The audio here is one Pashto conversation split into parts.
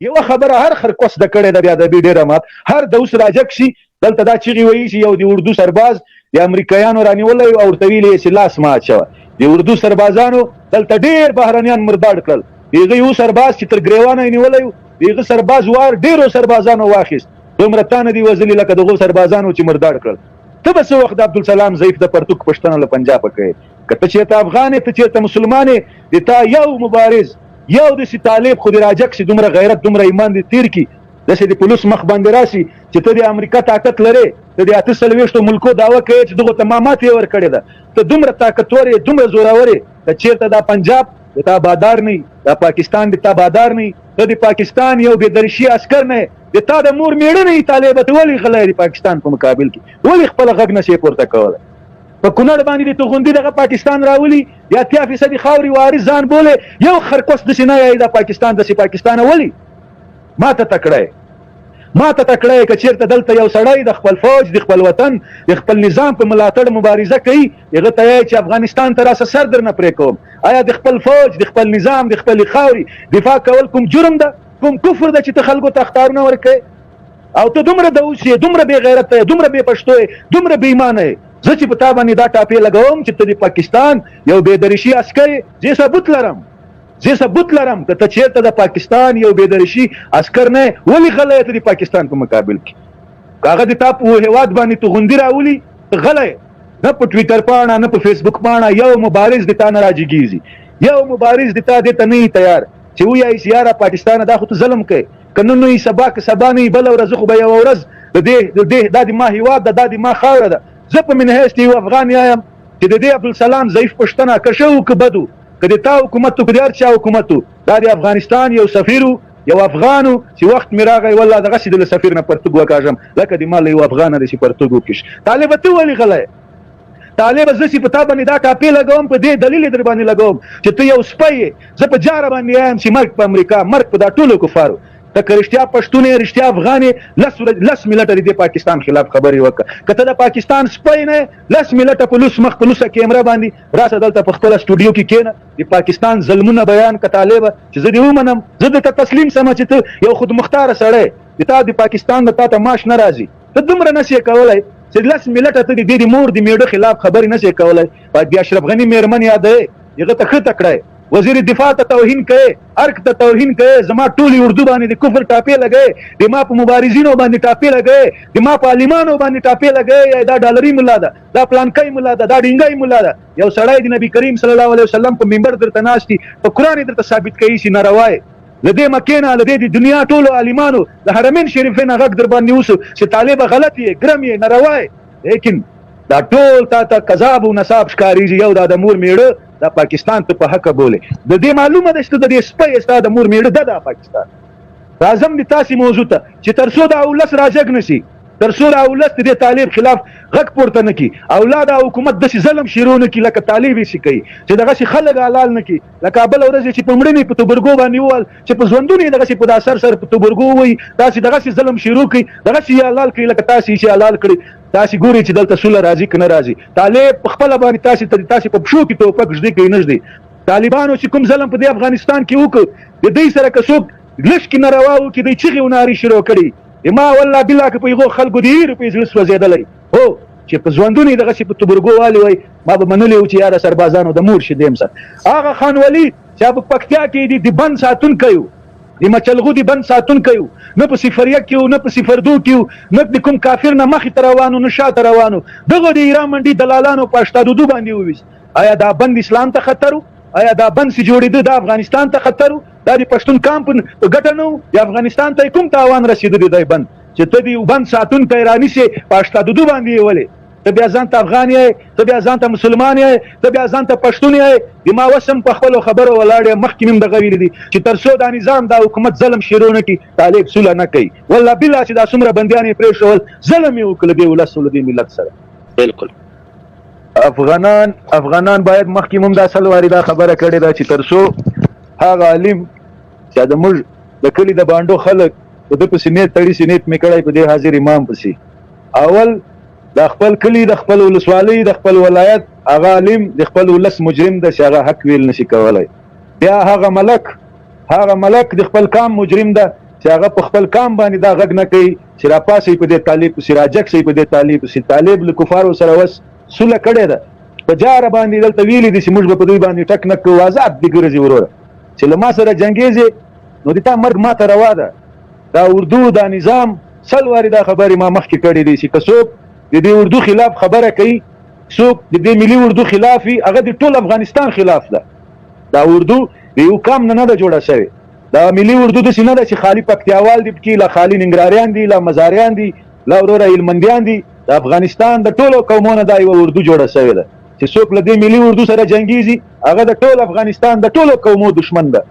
یوه خبره هر خرکوس د کړې ده، بیا د بی ډیره مات هر د اوس راجک شي. دلته دا چیغې وهي چې یو د اردو سرباز د امریکایانو رانیولی او ورته ویلي یې چې لاس مه اچوه. د اردو سربازانو دلته ډېر بهرنیان مرداړ کړل. د هغه یو سرباز چې تر ګریوانه یې نیولی و، د هغه سرباز وار ډېرو سربازانو واخیست. دومره تا نه دي وزلي لکه دغو سربازانو چې مرداړ کړل. ته به څه وخت د عبدالسلام ضعیف د پرتوګ پوښتنه له پنجابه کوې؟ که ته چېرته افغان یې، ته چېرته مسلمان یې، د تا یو مبارز، یو داسې طالب خو دې راجک شي، دومره غیرت، دومره ایمان دې تېر کړي، داسې د پولیس مخ باندې راسي چې ته د امریکا طاقت لرې، ته د 48 ملکو دعوه کوې چې دغو ته ما ماتې ورکړې ده، ته دومره طاقتور یې، دومره زورور یې، که چېرته دا پنجاب د تا بادار نه، دا پاکستان د تا بادار نه، ته د پاکستان یو بې درشي عسکر نه، د تا د مور میړه نه طالب، ته ولې غلی د پاکستان په مقابل کې؟ ولې خپل غږ نشې پورته کولی؟ په کونړ باندې د توغندي دغه پاکستان راولي، د 80% خاورې وارث ځان بولې، یو خرکوس داسې نه یایي دا پاکستان داسې پاکستان ولي؟ ما ته تکړه، ما ته تکړه. که چېرته دلته یو سړی د خپل فوج، د خپل وطن، د خپل نظام په ملاتړ مبارزه کوي، هغه ته یې چې افغانستان ته راسه سر درنه پرې کوم. آیا د خپل فوج، د خپل نظام، د خپلې خاورې دفاع کول کوم جرم ده، کوم کفر ده چې ته خلکو ته اخطارونه ورکوې؟ او ته دومره د اوس یې، دومره بې غیرته یې، دومره بې پښتو یې، دومره بې ایمانه یې. زه چې په تا باندې دا ټاپې لګوم چې ته د پاکستان یو بې درشي عسکر یې، زه ثبوت لرم، زه ثبوت لرم. که ته چېرته د پاکستان یو بې درشي عسکر نه، ولې غلی ته د پاکستان په مقابل کې؟ که هغه د تا په هېواد باندې توغندي راولي، ته غلی، نه په ټویټر پاڼه، نه په فیسبوک پاڼه یو مبارز د تا نه راجګېږي، یو مبارز د تا دې ته نه تیار چې وایي چې یاره پاکستان دا خو ته ظلم کوې، که نن نه سبا، که سبا نه بله ورځ، خو به یوه ورځ د دې د دې دا د ما هیواد ده، دا د ما خاوره ده. زه په منهیج یو افغان یم چې د دې عبدالسلام ضعیف پښتنه که ښه و که بد و، که د تا حکومت و که د هر چا حکومت و، دا د افغانستان یو سفیر و، یو افغان و چې وخت مې راغی والله دغسې د له سفیر نه پرتوګ وکاږم لکه د ما له یو افغانه داسې پرتوګ وکیش. طالبه ته ولې غلی؟ طالب زه چې په تا باندې دا ټاپې لګوم، په دې دلیل در باندې لګوم چې ته یو سپی یې. زه په جاره باندې یم چې مرګ په امریکا، مرګ په دا ټولو کفارو. ته که رښتیا پښتون یې، رښتیا افغان یې، لس ورځ لس منټه د دې پاکستان خلاف خبرې وکړه. که ته د پاکستان سپی نه، لس منټه په لوس مخ په لوسه کیمره باندې راسه دلته په خپله سټوډیو کې کښېنه، د پاکستان ظلمونه بیان که طالبه، چې زه دې ومنم، زه درته تسلیم سم چې ته یو خودمختاره سړی، د تا د پاکستان د تا ته معاش نه راځي، ته دومره نشې کولی چې لس منټه ته د دې د مور د میړه خلاف خبرې نشې کولی. د اشرف غني میرمن یادوې، هغه ته ښه تکړه وزیر دفاع ته توهین کوي، ارګ ته توهین کوي، زما ټولې اردو باندې د کفر ټاپې لګوي، د ما په مبارزینو باندې ټاپې لګوي، د ما په عالمانو باندې ټاپې لګوي. دا ډالري ملا ده، دا پلانکی ملا ده، دا ډینګی ملا ده. یو سړی د نبی کریم صلی الله علیه وسلم په منبر درته ناست دي، په قرآن یې درته ثابت کوي چې ناروا یې. له دې مکې نه، له دې د دنیا ټولو عالمانو، د حرمین شریفې نه غږ در باندې وسو چې طالبه غلط یې، ګرم یې، ناروا یې. لیکن دا ټول تا ته کذاب او نصاب ښکارېږي. یو دا د مور میړه دا پاکستان ته په حق بولې، د دې معلومه ده چې د دې سپی ستا د مور میړه ده دا پاکستان. راځم د تاسې موضوع ته چې تر څو دا ولس راجګ نه شي، تر څو دا ولس د دې طالب خلاف غږ پورته نه کړي او لا دا حکومت داسې ظلم شروع نه کړي لکه طالب یې چې کوي، چې دغسې خلک حلال نه کړي، لکه بله ورځ یې چې په مړینې په تبرګو باندې ووهل، چې په ژوندون یې دغسې په دا سر سر په تبرګو ووهي، داسې دغسې ظلم شروع کړي، دغسې یې حلال کړي لکه تاسې یې چې حلال کړي. تاسې ګورئ چې دلته سوله راځي که نه راځي. طالب په خپله باندې تاسې ته تاسې په پښو کې توپک ږدي که یې نه ږدي؟ طالبانو چې کوم ظلم په دې افغانستان کې وکړ، د دوی سره که څوک لږ کې ناروا وکړي، دوی چیغې او نارې شروع کړي. ما والله بالله که په هغو خلکو د ویرې په زړه سوځېدلی هو چې په ژوندون یې دغسې په تبرګو والي وای، ما به منلی و چې یاره سربازانو د مور شي دیم سر. هغه خان ولي چې په پکتیا کې د بند ساتونکی و، د مچلغو د بند ساتونکی و، نه په صفر یک کې و، نه په صفر دو کې و، نه د کوم کافر نه مخې ته روان و، نه شاته روان و، دغه د ایران منډي دلالانو په 82 باندې وویست. آیا دا بند اسلام ته خطر و؟ آیا دا بند چې جوړېده دا افغانستان ته خطر و؟ دا د پښتون کام په ګټه نه و؟ د افغانستان ته کوم تاوان رسېدلی دی بند چې ته د بند ساتونکی رانیسې په 82 باندې یې ولې؟ ته بیا ځان ته افغان یې، ته بیا ځان ته مسلمان یې، ته بیا ځان ته پښتون یې؟ د ما وسم په خپلو خبرو ولاړ یم. مخکې مې هم دغه ویلي دي چې تر څو دا نظام، دا حکومت ظلم شروع نه کړي، طالب سوله نه کوي. والله بالله چې دا څومره بندیان یې پرېښول، ظلم یې وکړ له دې ولس او له دې ملت سره. بالکل. افغانان باید مخکې هم دا سل واري دا خبره کړې ده چې تر څو هغه عالم چې د موږ د کلي د بانډو خلک په ده پسې نیت تړي، چې نیت مې کړی په دې حاضر امام پسې، اول د خپل کلي، د خپل ولسوالۍ، د خپل ولایت هغه عالم د خپل ولس مجرم ده چې هغه حق ویل نشي کولی. بیا هغه ملک د خپل کام مجرم ده چې هغه په خپل کام باندې دا غږ نه کوي چې راپاسئ په دې طالب پسې، راجګ شئ په دې طالب پسې. طالب له کفارو سره وس سوله کړې ده، په جاره باندې دلته ویلي دي چې موږ به په دوی باندې ټک نه کړو، آزاد دې ګرځي. وروره چې له ما سره جنګېږې نو د تا مرګ ما ته روا ده. دا اردو دا نظام سل وارې دا خبرې ما مخکې کړې دي چې که څوک د دې اردو خلاف خبره کوي، څوک د دې ملي اردو خلاف وي، هغه د ټول افغانستان خلاف ده. دا اردو د یو کام نه نه ده جوړه شوې. دا ملي اردو داسې نه ده چې خالي پکتیاوال دي پکې، لا خالي ننګرهاریان دي، لا مزاریان دي، لا وروره هلمندیان دي. د افغانستان د ټولو قومونو دا یوه اردو جوړه شوې ده چې څوک له دې ملي اردو سره جنګیږي هغه د ټول افغانستان د ټولو قومو دښمن ده.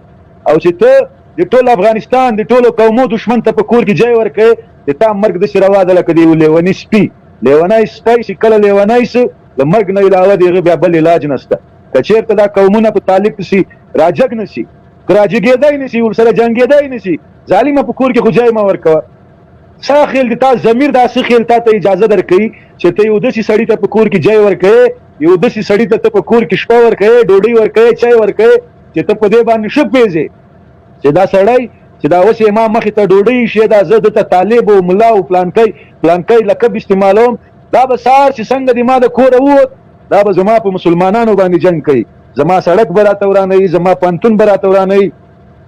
او چې ته د ټول افغانستان د ټولو قومو دښمن ته په کور کې ځای ورکړې، د تا مرګ داسې روا ده لکه د یو لیوني سپي. لیونی سپی چې کله لیونی سو، د مرګ نه علاوه د هغه بیا بل علاج نشته. که چېرته دا قومونه په طالب پسې راجګ نه سي، که راجګېدای نه سي، ورسره جنګېدای نه سي، ظالمه په کور کې خو ځای مه ورکوه. څه خیل د تا ضمیر دا څه خیل تا ته اجازه درکوي چې ته یو داسې سړي ته په کور کې ځای ورکوې، یو داسې سړي ته ته په کور کې شپه ورکوې، ډوډۍ ورکوې، چای ورکوې، چې ته په دې باندې ښه پوهېږې چې دا سړی چې دا اوس یې ما مخې ته ډوډۍ ایښې ده، زه ده ته طالب او ملا او پلانکی پلانکی لقب استعمالوم، دا به سهار چې څنګه د ما د کوره ووت، دا به زما په مسلمانانو باندې جنګ کوي، زما سړک به راته ورانوي، زما پوهنتون به راته ورانوي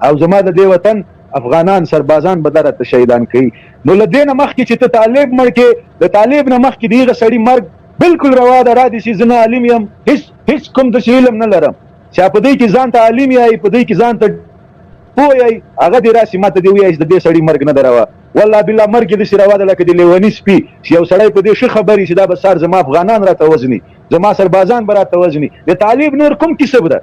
او زما د دې وطن افغانان سربازان به دا راته شهیدان کوي. نو له دې نه مخکې چې ته طالب مړ کې، د طالب نه مخکې د هغه سړي مرګ بالکل روا ده. را دي شي، زه نه عالم یم، هیڅ هیڅ کوم داسې علم نه لرم چې په دې کې ځان ته عالم یای، په دې کې ځان ته پوه یای، هغه دې راسي ماته دې ووایي چې د دې سړي مرګ نه ده روا. والله بالله مرګ یې داسې روا ده لکه د لیوني سپي چې یو سړی په دې ښه خبر چې دا به سار زما افغانان راته وژني، زما سربازان به راته وژني. د طالب نور کوم کسب ده؟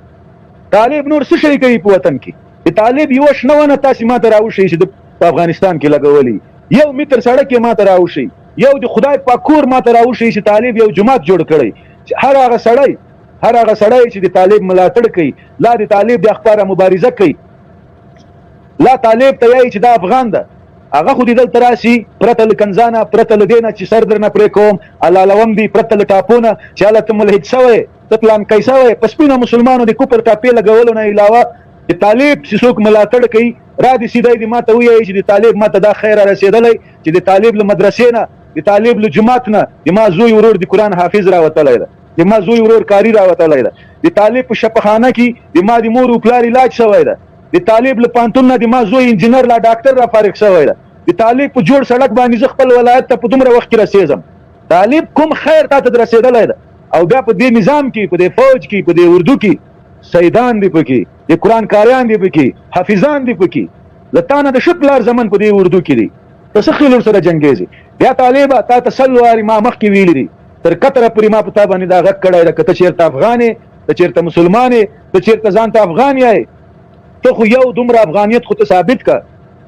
طالب نور څه شی کوي په وطن کې؟ د طالب یوه شنه ونه تاسې ماته راوښیئ چې د په افغانستان کې لګولي، یو متر سړک یې ماته راوښیئ، یو د خدای پاک کور ماته راوښیئ چې طالب یو جومات جوړ کړی. چې هر هغه سړی، هر هغه سړی چې د طالب ملاتړ کوي، لا د طالب د اخباره مبارزه کوي، لا طالب ته یایي چې دا افغان ده، هغه خو دې دلته راسي پرته له کنځانه، پرته له دې نه چې سر درنه پرې کوم، حلالوم دي، پرته له ټاپو نه چې هله ته ملحد شوی، ته پلانکی شوی. په سپینو مسلمانو د کفر ټاپې لګولو نه علاوه د طالب چې څوک ملاتړ کوي، را دې سي دی دې ماته ویایي چې د طالب ماته دا خیر را رسېدلی چې د طالب له مدرسې نه، د طالب له جومات نه د ما زوی ورور د قرآن حافظ راوتلی ده، د ما زوی ورور قاري راوتلی ده، د طالب په شفاخانه کې د ما د مور او پلار علاج شوی ده، د طالب له پوهنتون نه د ما زوی انجینر لا ډاکټر را فارغ شوی ده، د طالب په جوړ سړک باندې زه خپل ولایت ته په دومره وخت کې رسېږم. طالب کوم خیر تا ته رسېدلی ده؟ او بیا په دې نظام کې، په دې فوج کې، په دې اردو کې سیدان دي پکې، د قرآن کاریان دي پکې، حافظان دي پکې، له تا نه د ښه پلار زمن په دې اردو کې دي، ته څه خیل ورسره جنګېږې؟ بیا طالبه تا ته سل وارې ما مخکې ویلي دي، تر قطره پورې ما په تا باندې دا غږ کړی ده، که ته چېرته افغان یې، ته چېرته مسلمان یې، ته چېرته ځان ته افغان یې، ته خو یو دومره افغانیت خو ته ثابت که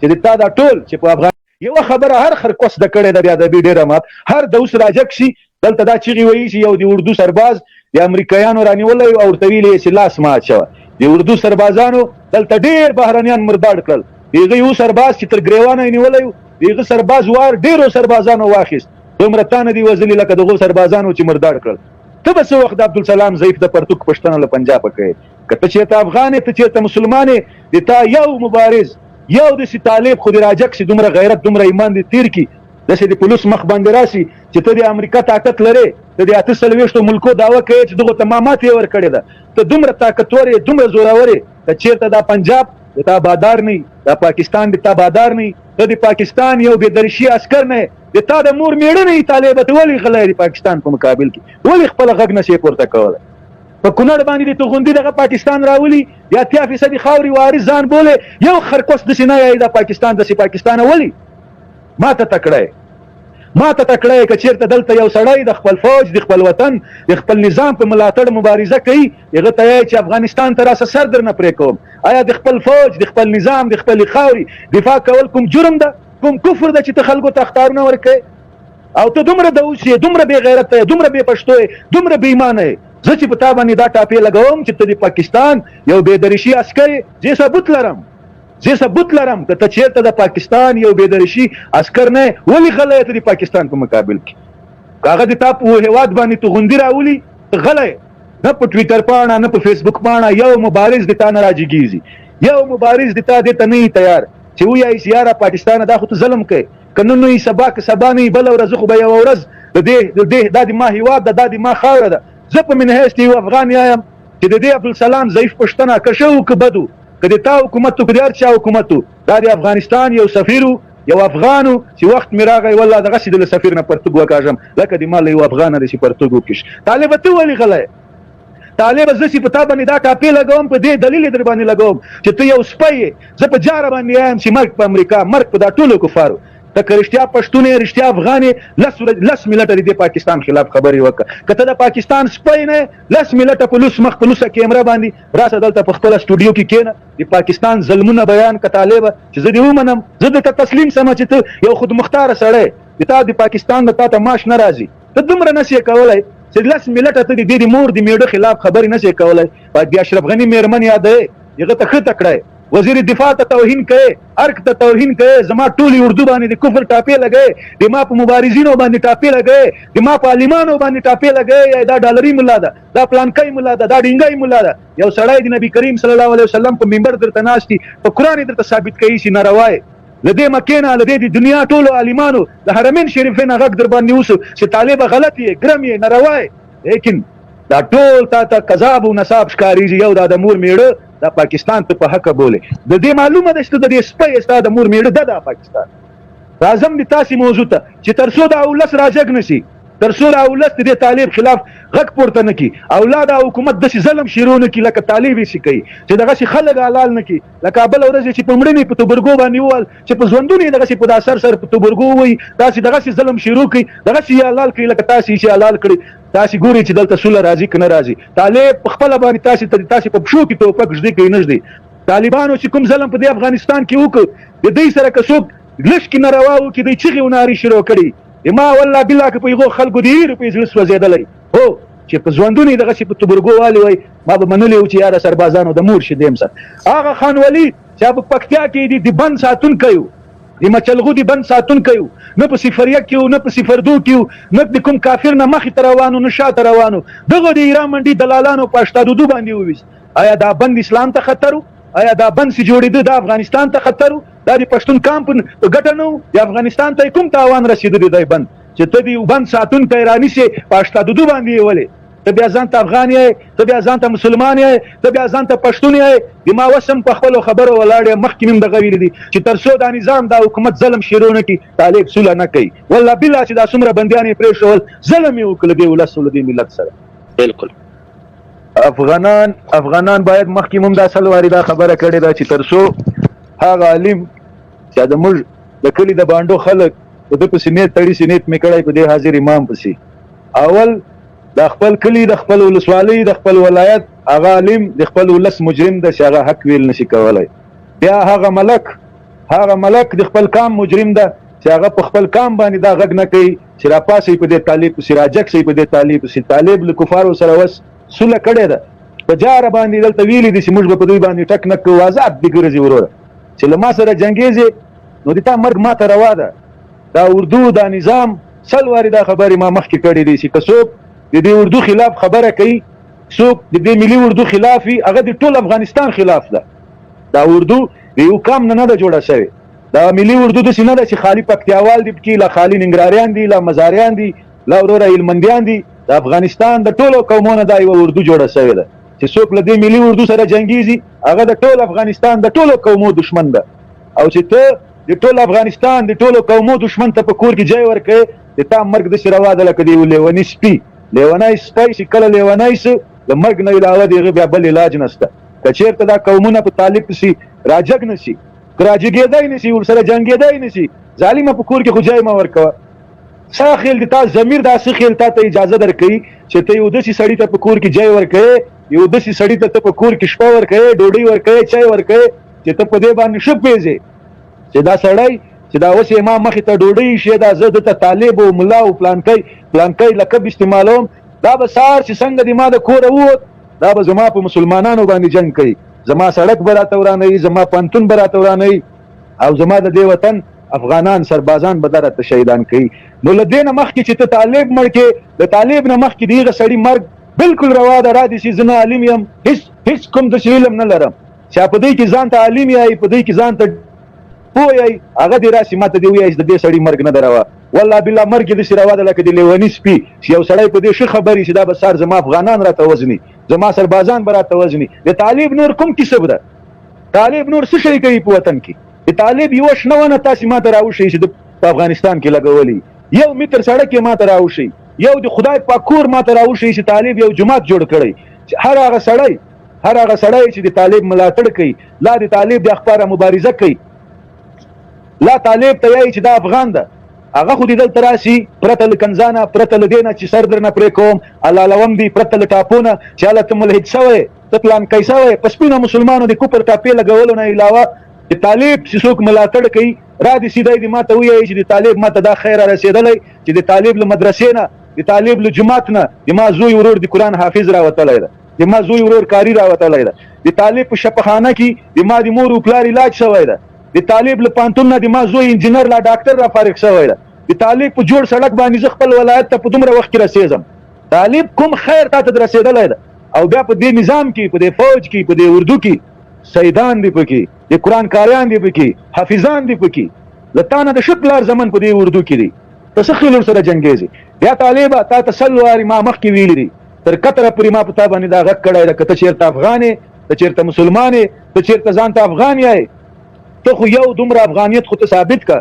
چې د تا دا ټول چې په افغان یوه خبره هر خرکوس د کړې ده، بیا د بی ډیره مات هر د اوس راجګ شي دلته دا چیغې وهي چې یو د اردو سرباز د امریکایانو رانیولی او ورته ویلي یې چې لاس مه اچوه. د اردو سربازانو دلته ډېر بهرنیان مرداړ کړل. د هغه یو سرباز چې تر ګریوانه یې نیولی و، د هغه سرباز وار ډېرو سربازانو واخیست، دومره تا نه دي وزلي لکه دغو سربازانو چې مرداړ کړل. ته به څه وخت د عبدالسلام ضعیف د پرتوک پوښتنه له پنجابه کوې؟ که ته چېرته افغان یې، ته چېرته مسلمان یې، د تا یو مبارز، یو داسې طالب خو دې راجګ شي، دومره غیرت، دومره ایمان دې تیر کړي، داسې د پولیس مخ باندې راسي چې ته د امریکا طاقت لرې، ته د 48 ملکو دعوه کوې چې دغو ته ما ماتې ورکړې ده، ته دومره طاقتور یې، دومره زورور یې، که چېرته دا پنجاب د تا بادار نه، دا پاکستان د تا بادار نه، ته د پاکستان یو بې درشي عسکر نه، د تا د مور مېړه نه طالبه، ته ولې غلی د پاکستان په مقابل کې؟ ولې خپل غږ نه شې پورته کولی؟ په کونړ باندې د توغندي دغه پاکستان راولي، د 80 فیصدي خاورې وارث ځان بولې، یو خرکوس داسې نه یایي دا پاکستان داسې پاکستان ولي ما ته تکړه یې، ما ته تکړه یې. که چېرته دلته یو سړی د خپل فوج، د خپل وطن، د خپل نظام په ملاتړ مبارزه کوي، هغه ته یې چې افغانستان ته راسه سر درنه پرې کوم. آیا د خپل فوج، د خپل نظام، د خپلې خاورې دفاع کول کوم جرم ده، کوم کفر ده چې ته خلکو ته اخطارونه ورکوې؟ او ته دومره دوس یې، دومره بې غیرته یې، دومره بې پښتو یې، دومره بې ایمانه یې. زه چې په تا باندې دا ټاپې لګوم چې ته د پاکستان یو بې درشي عسکر یې، زه ثبوت لرم، زه ثبوت لرم. که ته چېرته د پاکستان یو بې درشي عسکر نه یې، ولې غلی ته د پاکستان په مقابل کې؟ که هغه د تا په هېواد باندې توغندي راولي، ته غلی، نه په ټویټر پاڼه، نه په فیسبوک پاڼه یو مبارز د تا نه راجګېږي، یو مبارز د تا دې ته نه تیار. چې وایي چې یاره پاکستان دا خو ته ظلم کوې، که نن نه سبا، که سبا نه بله ورځ، خو به یوه ورځ د دې د دې دا د ما هیواد ده، دا د ما خاوره ده. زه په من حیث یو افغان یم چې د دې عبدالسلام ضعیف پښتنه که ښه و که بد و، که د تا حکومت و که د هر چا حکومت و، دا د افغانستان یو سفیر و، یو افغان و چې وخت مې راغی والله دغسې د له سفیر نه پرتوګ وکاږم لکه د ما له یو افغانه داسې پرتوګ وکیش. طالبه ته ولې غلی؟ طالبه زه چې په تا باندې دا ټاپې لګوم په دې دلیل یې در باندې لګوم چې ته یو سپی یې. زه په جاره باندې یم چې مرګ په امریکا، مرګ په دا ټولو کفارو. ته که رښتیا پښتون یې، رښتیا افغان یې، لس ورځې لس منټه د دې پاکستان خلاف خبرې وکړه. که ته د پاکستان سپی نه یې، لس منټه په لوس مخ په لوسه کیمره باندې راسه دلته په خپله سټوډیو کې کښېنه، د پاکستان ظلمونه بیان که طالبه، چې زه دې ومنم، زه درته تسلیم سم چې ته یو خودمختاره سړی، د تا د پاکستان نه تا ته معاش نه راځي، ته دومره نه سې کولی چې لس منټه ته د دې د مور د میړه خلاف خبرې نه سې کولی. د اشرف غني میرمن یادوې، هغه ته ښه تکړه وزیر دفاع ته توهین کوي، ارګ ته توهین کوي، زما ټولې اردو باندې د کفر ټاپې لګوي، د ما په مبارزینو باندې ټاپې لګوي، د ما په عالمانو باندې ټاپې لګوي. دا ډالري ملا ده، دا پلانکی ملا ده، دا ډینګی ملا ده. یو سړی د نبی کریم صلی الله علیه وسلم په منبر درته ناست دي، په قرآن یې درته ثابت کوي چې ناروا یې. له دې مکې نه، له دې د دنیا ټولو عالمانو، د حرمین شریفې نه غږ در باندې وسو چې طالبه غلط یې، ګرم یې، ناروا یې. لیکن دا ټول تا ته کذاب او نصاب ښکارېږي. یو دا د مور میړه دا پاکستان ته په حق بولې، د دې معلومه ده چې ته د دې سپی ستا د مور میړه ده دا پاکستان. راځم د تاسې موضوع ته چې تر څو دا ولس راجګ نه شي، تر څو دا ولس د دې طالب خلاف غږ پورته نه کړي او لا دا حکومت داسې ظلم شروع نه کړي لکه طالب یې چې کوي، چې دغسې خلک حلال نه کړي، لکه بله ورځ یې چې په مړینې په تبرګو باندې ووهل، چې په ژوندون یې دغسې په دا سر سر په تبرګو ووهي، داسې دغسې ظلم شروع کړي، دغسې یې حلال کړي لکه تاسې یې چې حلال کړي. تاسې ګورئ چې دلته سوله راځي که نه راځي. طالب په خپله باندې تاسې ته تاسې په پښو کې توپک ږدي که یې نه ږدي. طالبانو چې کوم ظلم په دې افغانستان کې وکړ، د دوی سره که څوک لږ کې ناروا وکړي، دوی چغې او نارې شروع کړي. د ما والله بالله که په هغو خلکو د ویرې په زړه سوځېدلی هو چې په ژوندون یې دغسې په تبرګو والي وای، ما به منلی و چې یاره سربازانو د مور شي دیم سر. هغه خان ولي چې په پکتیا کې د بند ساتونکی و، د مچلغو د بند ساتونکی و، نه په صفر یک کې و، نه په صفر دو کې و، نه د کوم کافر نه مخې ته روان و، نه شاته روان و. دغه د ایران منډي دلالانو په 82 باندې وویست. آیا دا بند اسلام ته خطر و؟ آیا دا بند چې جوړېده دا افغانستان ته خطر و؟ دا د پښتون کام په ګټه نه و؟ د افغانستان ته کوم تاوان رسېدلی دی بند چې ته د بند ساتونکی رانیسې په 82 باندې یې ولې؟ ته بیا ځان ته افغان یې، ته بیا ځان ته مسلمان یې، ته بیا ځان ته پښتون یې. د ما اوس هم په خپلو خبرو ولاړ یم، مخکې مې هم دغه ویلي دي چې تر څو دا نظام دا حکومت ظلم شروع نه کړي، طالب سوله نه کوي. والله بالله چې دا څومره بندیان یې پرېښول، ظلم یې وکړ له دې ولس او له دې ملت سره. بالکل افغانان باید مخکې موږ دا سل واري دا خبره کړې ده چې تر څو هغه عالم چې د موږ د کلي د بانډو خلک په ده پسې نیت تړي، چې نیت مې کړی په دې حاضر امام پسې، اول د خپل کلي، د خپل ولسوالۍ، د خپل ولایت هغه عالم د خپل ولس مجرم ده چې هغه حق ویل نشي کولی. بیا هغه ملک، هغه ملک د خپل کام مجرم ده چې هغه په خپل کام باندې دا غږ نه کوي چې راپاسئ په دې طالب پسې، راجګ شئ په دې طالب پسې. طالب له کفارو سره وس سوله کړې ده، په جاره باندې دلته ویلي دي چې موږ به په دوی باندې ټک نه کوو، ازاد دې ګرځي. وروره چې له ما سره جنګېږې نو د تا مرګ ما ته روا ده. دا اردو دا نظام سل وارې دا خبرې ما مخکې کړې دي چې که څوک د دې اردو خلاف خبره کوي، څوک د دې ملي اردو خلاف وي، هغه د ټول افغانستان خلاف ده. دا اردو د یو کام نه نه ده جوړه شوې. دا ملي اردو داسې نه ده چې خالي پکتیاوال دي پکې، لا خالي ننګرهاریان دي، لا مزاریان دي، لا وروره هلمندیان دي. د افغانستان د ټولو قومونو دا یوه اردو جوړه شوې ده چې څوک له دې ملي اردو سره جنګیږي هغه د ټول افغانستان د ټولو قومو دښمن ده. او چې ته د ټول افغانستان د ټولو قومو دښمن ته په کور کې ځای ورکوې، د تا مرګ داسې روا ده لکه د یو لیوني سپي. لیونی سپی چې کله لیونی سو، د مرګ نه علاوه د هغه بیا بل علاج نشته. که چېرته دا قومونه په طالب پسې راجګ نه سي، که راجګېدای نه سي، ورسره جنګېدای نه سي، ظالمه په کور کې خو ځای مه ورکوه. څه خیال د تا ضمیر دا څه خیال تا ته اجازه درکوي چې ته یو داسې سړي ته په کور کې ځای ورکوې، یو داسې سړي ته ته په کور کې شپه ورکوې، ډوډۍ ورکوې، چای ورکوې، چې ته په دې باندې ښه پوهېږې چې دا سړی چې دا اوس یې ما مخې ته ډوډۍ ایښې ده، زه ده ته طالب او ملا او پلانکی پلانکی لقب استعمالوم، دا به سهار چې څنګه د ما د کوره ووت، دا به زما په مسلمانانو باندې جنګ کوي، زما سړک به راته ورانوي، زما پوهنتون به راته ورانوي او زما د دې وطن افغانان سربازان به دا راته شهیدان کوي. نو له دې نه مخکې چې ته طالب مړ کې، د طالب نه مخکې د هغه سړي مرګ بالکل روا ده. را دي شي، زه نه عالم یم، هیڅ کوم داسې علم نه لرم چې په دې کې ځان ته عالم یای، په دې کې ځان ته پوه یی هغه دې راسي ماته دې ویایي چې د دې سړي مرګ نه ده روا. والله بالله مرګ یې داسې روا ده لکه د لیوني سپي چې یو سړی په دې ښه خبر وي چې دا به سهار زما افغانان راته وژني، زما سربازان به راته وژني. د طالب نور کوم کسب ده؟ طالب نور څه شی کوي په وطن کې؟ د طالب یوه شنه ونه تاسې ماته راوښیئ چې ده په افغانستان کې لګولې، یو متر سړک یې ماته راوښیئ، یو د خدای پاک کور ماته راوښیئ چې طالب یو جومات جوړ کړی. چې هر هغه سړی هر هغه سړی چې د طالب ملاتړ کوي، لا د طالب د اخباره مبارزه کوي، لا طالب ته یایي چې دا افغان ده، هغه خو دې دلته راسي پرته له کنځانه، پرته له دې نه چې سر درنه پرې کوم، حلالوم دي، پرته له ټاپو نه چې هله ته ملحد شوی، ته پلانکی شوی. په سپینو مسلمانو د کفر ټاپې لګولو نه علاوه د طالب چې څوک ملاتړ کوي را دي سي، دی دې ماته ویایي چې د طالب ماته دا خیر را رسېدلی چې د طالب له مدرسې نه، د طالب له جومات نه د ما زوی ورور د قرآن حافظ راوتلی ده، د ما زوی ورور قاري راوتلی ده، د طالب په شفاخانه کې د ما د مور او پلار علاج شوی ده، د طالب له پوهنتون نه د ما زوی انجینر لا ډاکټر را فارغ شوی ده، د طالب په جوړ سړک باندې زه خپل ولایت ته په دومره وخت کې رسېږم. طالب کوم خیر تا ته رسېدلی ده؟ او بیا په دې نظام کې، په دې فوج کې، په دې اردو کې سیدان دي پکې، د قرآن کاریان دي پکې، حافظان دي پکې، له تا نه د ښه پلار زمن په دې اردو کې دي، ته څه خیل ورسره جنګېږې؟ بیا طالبه تا ته سل وارې ما مخکې ویلي دي، تر قطره پورې ما په تا باندې دا غږ کړی ده، که ته چېرته افغان یې، ته چېرته مسلمان یې، ته چېرته ځان ته افغان یې، ته خو یو دومره افغانیت خو ته ثابت که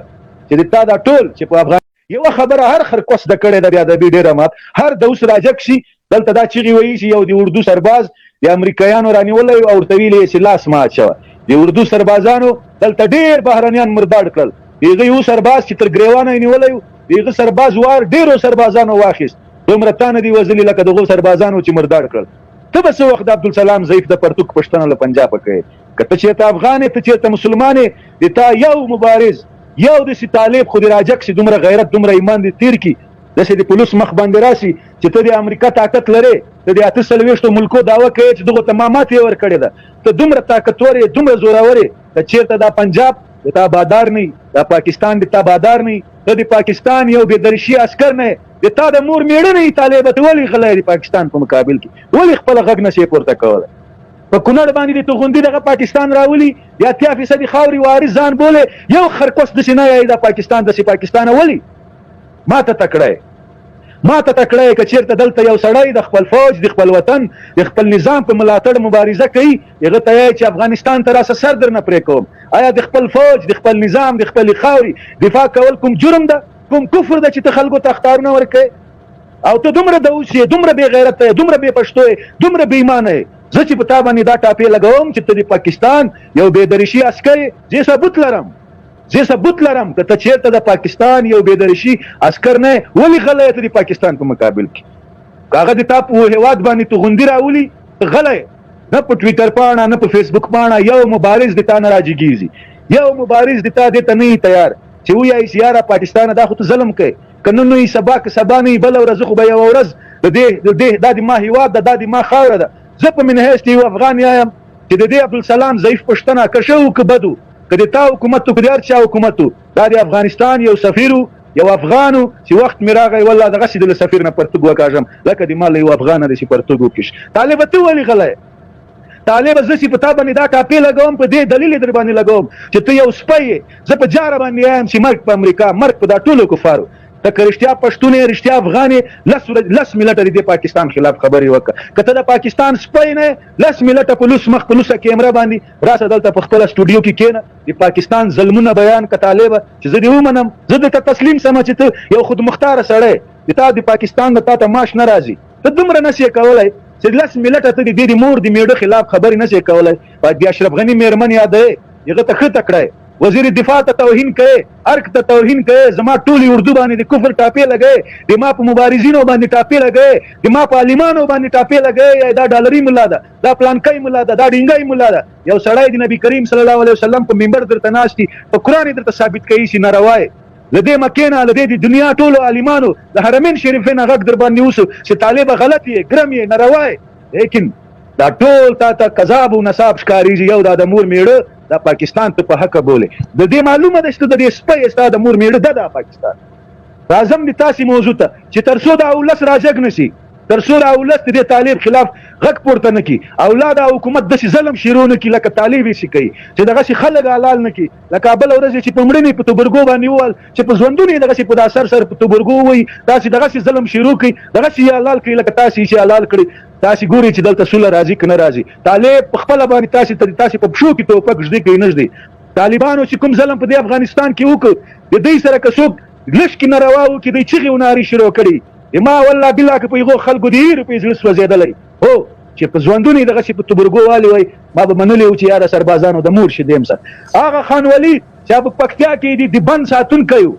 چې د تا دا ټول چې په افغان یوه خبره هر خرکوس د کړې ده، بیا ادبي ډېره مات هر دوس راجک شي دلته دا چیغې وهي چې یو د اردو سرباز د امریکایانو رانیولی او ورته ویلي یې چې لاس مه اچوه. د اردو سربازانو دلته ډېر بهرنیان مرداړ کړل. د هغه یو سرباز چې تر ګریوانه یې نیولی و، د هغه سرباز وار ډېرو سربازانو واخیست، دومره تا نه دي وژلي لکه دغو سربازانو چې مرداړ کړل. ته به څه وخت د عبدالسلام ضعیف د پرتوګ پوښتنه له پنجابه کوې؟ که ته چېرته افغان یې، ته چېرته مسلمان یې، د تا یو مبارز، یو داسې طالب خو دې راجګ شي، دومره غیرت، دومره ایمان دې تېر کړي، داسې د پولیس مخ باندې راسي چې ته د امریکا طاقت لرې، ته د 48 ملکو دعوه کوې چې دغو ته ما ماتې ورکړې ده، ته دومره طاقتور یې، دومره زورور یې، که چېرته دا پنجاب د تا بادار نه، دا پاکستان د تا بادار نه، ته د پاکستان یو بې درشي عسکر نه، د تا د مور مېړه نه طالبه، ته ولې غلی د پاکستان په مقابل کې؟ ولې خپل غږ نه شې پورته کولی؟ په کونړ باندې د توغندي دغه پاکستان راولي، د 80 فیصدي خاورې وارث ځان بولې، یو خرکوس داسې نه یایي دا پاکستان داسې پاکستان ولي ما ته تکړه یې، ما ته تکړه یې. که چېرته دلته یو سړی د خپل فوج، د خپل وطن، د خپل نظام په ملاتړ مبارزه کوي، هغه ته یې چې افغانستان ته راسه سر درنه پرې کوم. آیا د خپل فوج، د خپل نظام، د خپلې خاورې دفاع کول کوم جرم ده، کوم کفر ده چې ته خلکو ته اخطارونه ورکوې؟ او ته دومره دوس یې، دومره بې غیرته یې، دومره بې پښتو یې، دومره بې ایمانه یې. زه چې په تا باندې دا ټاپې لګوم چې ته د پاکستان یو بې درشي عسکر یې، زه ثبوت لرم، زه ثبوت لرم. که ته چېرته د پاکستان یو بې درشي عسکر نه یې، ولې غلی ته د پاکستان په مقابل کې؟ که هغه د تا په هېواد باندې توغندي راولي، ته غلی، نه په ټویټر پاڼه، نه په فیسبوک پاڼه یو مبارز د تا نه راجګېږي، یو مبارز د تا دې ته نه تیار چې ویایي چې یاره پاکستانه دا خو ته ظلم کوې، که نن نه سبا، که سبا نه بله ورځ، خو به یوه ورځ د دې د دې دا د ما هیواد ده، دا د ما خاوره ده. زه په من حیث یو افغان یم چې د دې عبدالسلام ضعیف پښتنه که ښه و که بد و، که د تا حکومت و که د هر چا حکومت و، دا د افغانستان یو سفیر و، یو افغان و چې وخت مې راغی والله دغسې د له سفیر نه پرتوګ وکاږم لکه د ما له یو افغانه داسې پرتوګ وکیش. طالبه ته ولې غلی؟ طالبه زه چې په تا باندې دا ټاپې لګوم، په دې دلیل یې در باندې لګوم چې ته یو سپی یې. زه په جاره باندې یم چې مرګ په امریکا، مرګ په دا ټولو کفارو. ته که رښتیا پښتون یې، رښتیا افغان یې، لس ورځ لس منټه د دې پاکستان خلاف خبرې وکړه. که ته د پاکستان سپی نه، لس منټه په لوس مخ، په لوسه کیمره باندې راسه دلته په خپله سټوډیو کې کښېنه، د پاکستان ظلمونه بیان که طالبه، چې زه دې ومنم، زه درته تسلیم سم چې ته یو خودمختاره سړی، د تا د پاکستان د تا ته معاش نه راځي، ته دومره نه سې کولی چې لس منټه ته د دې د مور د میړه خلاف خبرې نه سې کولی. د اشرف غني میرمن یادوې، هغه ته ښه تکړه وزیر دفاع ته توهین کوي، ارګ ته توهین کوي، زما ټولې اردو باندې د کفر ټاپې لګوي، د ما په مبارزینو باندې ټاپې لګوي، د ما په عالمانو باندې ټاپې لګوي. دا ډالري ملا ده، دا پلانکی ملا ده، دا ډینګی ملا ده. یو سړی د نبی کریم صلی الله علیه وسلم په منبر درته ناست دي، په قرآن یې درته ثابت کوي چې ناروا یې. له دې مکې نه، له دې د دنیا ټولو عالمانو، د حرمین شریفې نه غږ در باندې وسو چې طالبه غلط یې، ګرم یې، ناروا یې. لیکن دا ټول تا ته کذاب او نصاب ښکارېږي. یو دا د مور میړه دا پاکستان ته په حقه بولې، د دې معلومه ده چې ته د دې سپی، ستا د مور میړه ده دا پاکستان. راځم د تاسې موضوع ته چې تر څو دا ولس راجګ نه شي، تر څو دا ولس د دې طالب خلاف غږ پورته نه کړي او لا دا حکومت داسې ظلم شروع نه کړي لکه طالب یې چې کوي، چې دغسې خلک حلال نه کړي، لکه بله ورځ یې چې په مړینې په تبرګو باندې ووهل، چې په ژوندون یې دغسې په دا سر سر په تبرګو ووهي، تاسې دغسې ظلم شروع کړي، دغسې یې حلال کړي لکه تاسې یې چې حلال کړي. تاسې ګورئ چې دلته سوله راځي که نه راځي. طالب په خپله باندې تاسې ته تاسې په پښو کې توپک ږدي که یې نه ږدي. طالبانو چې کوم ظلم په دې افغانستان کې وکړ، د دوی سره که څوک لږ کې ناروا وکړي، دوی چیغې او نارې شروع کړي. د ما والله بالله که په هغو خلکو د هېرو په زړه سوځېدلی هو چې په ژوندون یې دغسې په تبرګو والي وای، ما به منلی و چې یاره سربازانو د مور شیدې هم سر. هغه خان ولي چې په پکتیا کې د بند ساتونکی و،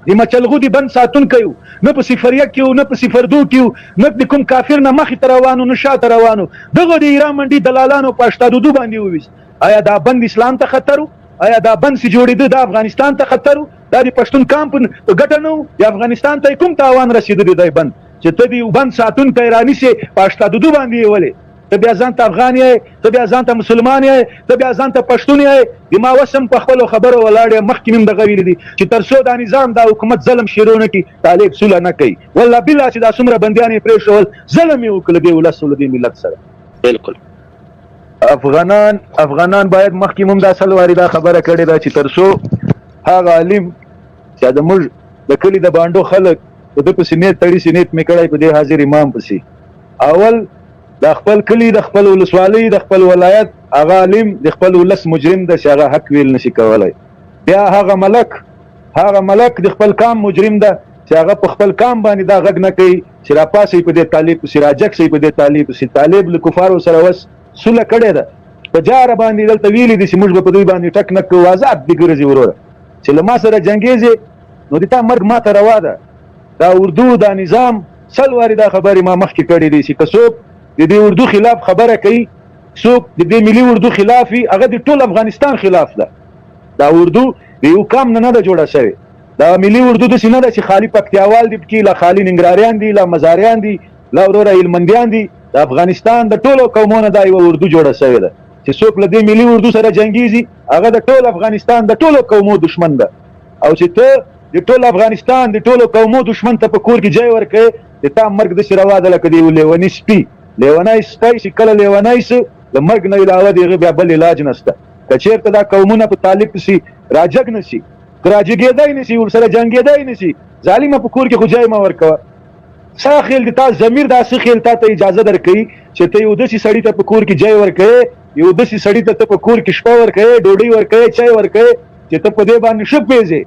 د مچلغو د بند ساتونکی و، نه په صفر یک کې و، نه په صفر دو کې و، نه د کوم کافر نه مخې ته روان و، نه شاته روان و، دغو د ایران منډي دلالانو په 82 باندې وویست. آیا دا بند اسلام ته خطر و؟ آیا دا بند چې جوړېده دا افغانستان ته خطر و؟ دا د پښتون کام په ګټه نه و؟ د افغانستان ته کوم تاوان رسېده دی بند چې ته د بند ساتونکی رانیسې په 82 باندې یې ولې؟ ته بیا ځان ته افغان یې، ته بیا ځان ته مسلمان یې، ته بیا ځان ته پښتون یې. د ما وسم په خپلو خبرو ولاړ یم، مخکې مې هم دغه ویلي دي چې تر څو دا نظام دا حکومت ظلم شروع نه کړي طالب سوله نه کوي. والله بالله چې دا څومره بندیان یې پرېښول ظلم یې وکړ له دې ولس او له دې ملت سره. بالکل. افغانان باید مخکې موږ دا سل واري دا خبره کړې ده چې تر څو هغه عالم چې د موږ د کلي د بانډو خلک په ده پسې نیت تړي چې نیت مې کړی په دې حاضر امام پسې، اول د خپل کلي د خپل ولسوالۍ د خپل ولایت هغه عالم د خپل ولس مجرم ده چې هغه حق ویل نشي کولی. بیا هغه ملک د خپل کام مجرم ده چې هغه په خپل کام باندې دا غږ نه کوي چې راپاسئ په دې طالب پسې، راجګ شئ په دې طالب پسې. طالب له کفارو سره وس سوله کړې ده، په جاره باندې دلته ویلي دي چې موږ به په دوی باندې ټک نه کوو، آزاد دې ګرځي وروره، چې له ما سره جنګېږې نو د تا مرګ ما ته روا ده. دا اردو دا نظام سل وارې دا خبرې ما مخکې کړې دي چې که څوک د دې اردو خلاف خبره کوي، څوک د دې ملي اردو خلاف وي، هغه د ټول افغانستان خلاف ده. دا اردو د یو کام نه نه ده جوړه شوې. دا ملي اردو داسې نه ده چې خالي پکتیاوال دي پکې، لا خالي ننګرهاریان دي، لا مزاریان دي، لا وروره هلمندیان دي. د افغانستان د ټولو قومونو دا یوه اردو جوړه شوې ده چې څوک له دې ملي اردو سره جنګیږي هغه د ټول افغانستان د ټولو قومو دښمن ده. او چې ته د ټول افغانستان د ټولو قومو دښمن ته په کور کې ځای ورکړې، د تا مرګ داسې روا ده لکه د یو لیوني سپي. لیونی سپی چې کله لیونی سي د مرګ نه علاوه د هغه بیا بل علاج نشته. که چېرته دا قومونه په طالب پسې راجګ نه سي، که راجګېدای نه سي، ورسره جنګېدای نه سي، ظالمه په کور کې خو ځای مه ورکوه. څه خیل د تا ضمیر دا څه خیل تا ته اجازه درکوي چې ته یو داسې سړي ته په کور کې ځای ورکوې، یو داسې سړي ته ته په کور کې شپه ورکوې، ډوډۍ ورکوې، چای ورکوې، چې ته په دې باندې ښه پوهېږې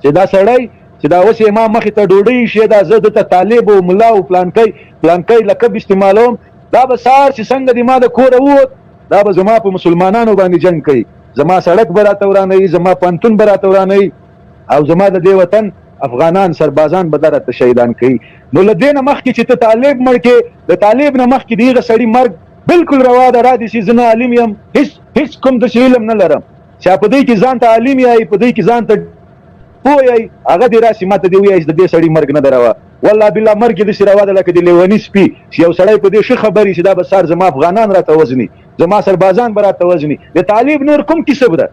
چې دا سړی چې دا اوس یې ما مخې ته ډوډۍ ایښې ده، زه ده ته طالب او ملا او پلانکی پلانکی لقب استعمالوم، دا به سهار چې څنګه د ما د کوره ووت دا به زما په مسلمانانو باندې جنګ کوي، زما سړک به راته ورانوي، زما پوهنتون به راته ورانوي او زما د دې وطن افغانان سربازان به دا راته شهیدان کوي. نو له دې نه مخکې چې ته طالب مړ کې، د طالب نه مخکې د هغه سړي مرګ بالکل روا ده. را دي چې زه نه عالم یم، هیڅ کوم داسې علم نه لرم چې په دې کې ځان ته عالم یای، په دې کې ځان ته پوه یای، هغه دې راسي ماته دې ووایي چې د دې سړي مرګ نه ده روا. والله بالله مرګ یې داسې روا ده لکه د لیوني سپي چې یو سړی په دې ښه خبر وي چې دا به سهار زما افغانان راته وژني، زما سربازان به راته وژني. د طالب نور کوم کسب ده؟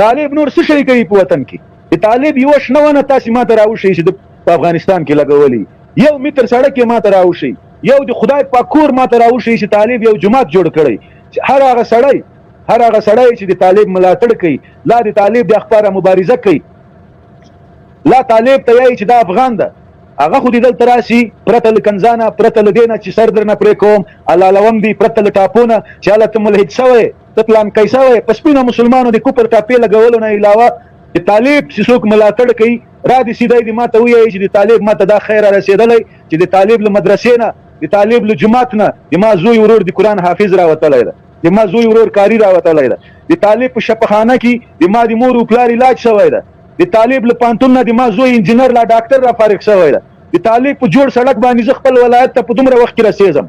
طالب نور څه شی کوي په وطن کې؟ د طالب یوه شنه ونه تاسې ماته راوښیئ چې په افغانستان کې لګولې، یو متر سړک یې ماته راوښیئ، یو د خدای پاک کور ماته راوښیئ چې طالب یو جومات جوړ کړی. چې هر هغه سړی چې د طالب ملاتړ کوي، لا د طالب د اخباره مبارزه کوي، لا طالب ته یایي چې دا افغان ده، هغه خو دې دلته راسي پرته له کنځانه، پرته له دې نه چې سر درنه پرې کوم، حلالوم دي، پرته له ټاپو نه چې هله ته ملحد سوی، ته پلانکی سوی. په سپینه مسلمانو د کفر ټاپې لګولو نه علاوه د طالب چې څوک ملاتړ کوي را دي سي دی دې ماته ویایي چې د طالب ماته دا خیر را رسېدلی چې د طالب له مدرسې نه، د طالب له جومات نه د ما زوی ورور د قرآن حافظ راوتلی ده، د ما زوی ورور قاري راوتلی ده، د طالب په شفاخانه کې د ما د مور او پلار علاج شوی ده، د طالب له پوهنتون نه د ما زوی انجینر لا ډاکټر را فارغ شوی ده، د طالب په جوړ سړک باندې زه خپل ولایت ته په دومره وخت کې رسېږم.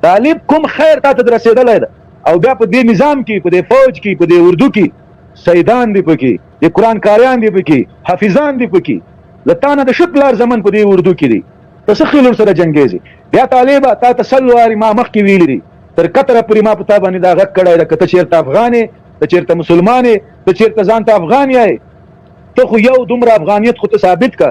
طالب کوم خیر تا ته رسېدلی ده؟ او بیا په دې نظام کې، په دې فوج کې، په دې اردو کې سیدان دي پکې، د قرآن کاریان دي پکې، حافظان دي پکې، له تا نه د ښه پلار زمن په دې اردو کې دي، ته څه خیل ورسره جنګېږې؟ بیا طالبه تا ته سل وارې ما مخکې ویلي دي، تر قطره پورې ما په تا باندې دا غږ کړی ده، که ته چېرته افغان یې، ته چېرته مسلمان یې، ته چېرته ځان ته افغان یې، ته خو یو دومره افغانیت خو ته ثابت که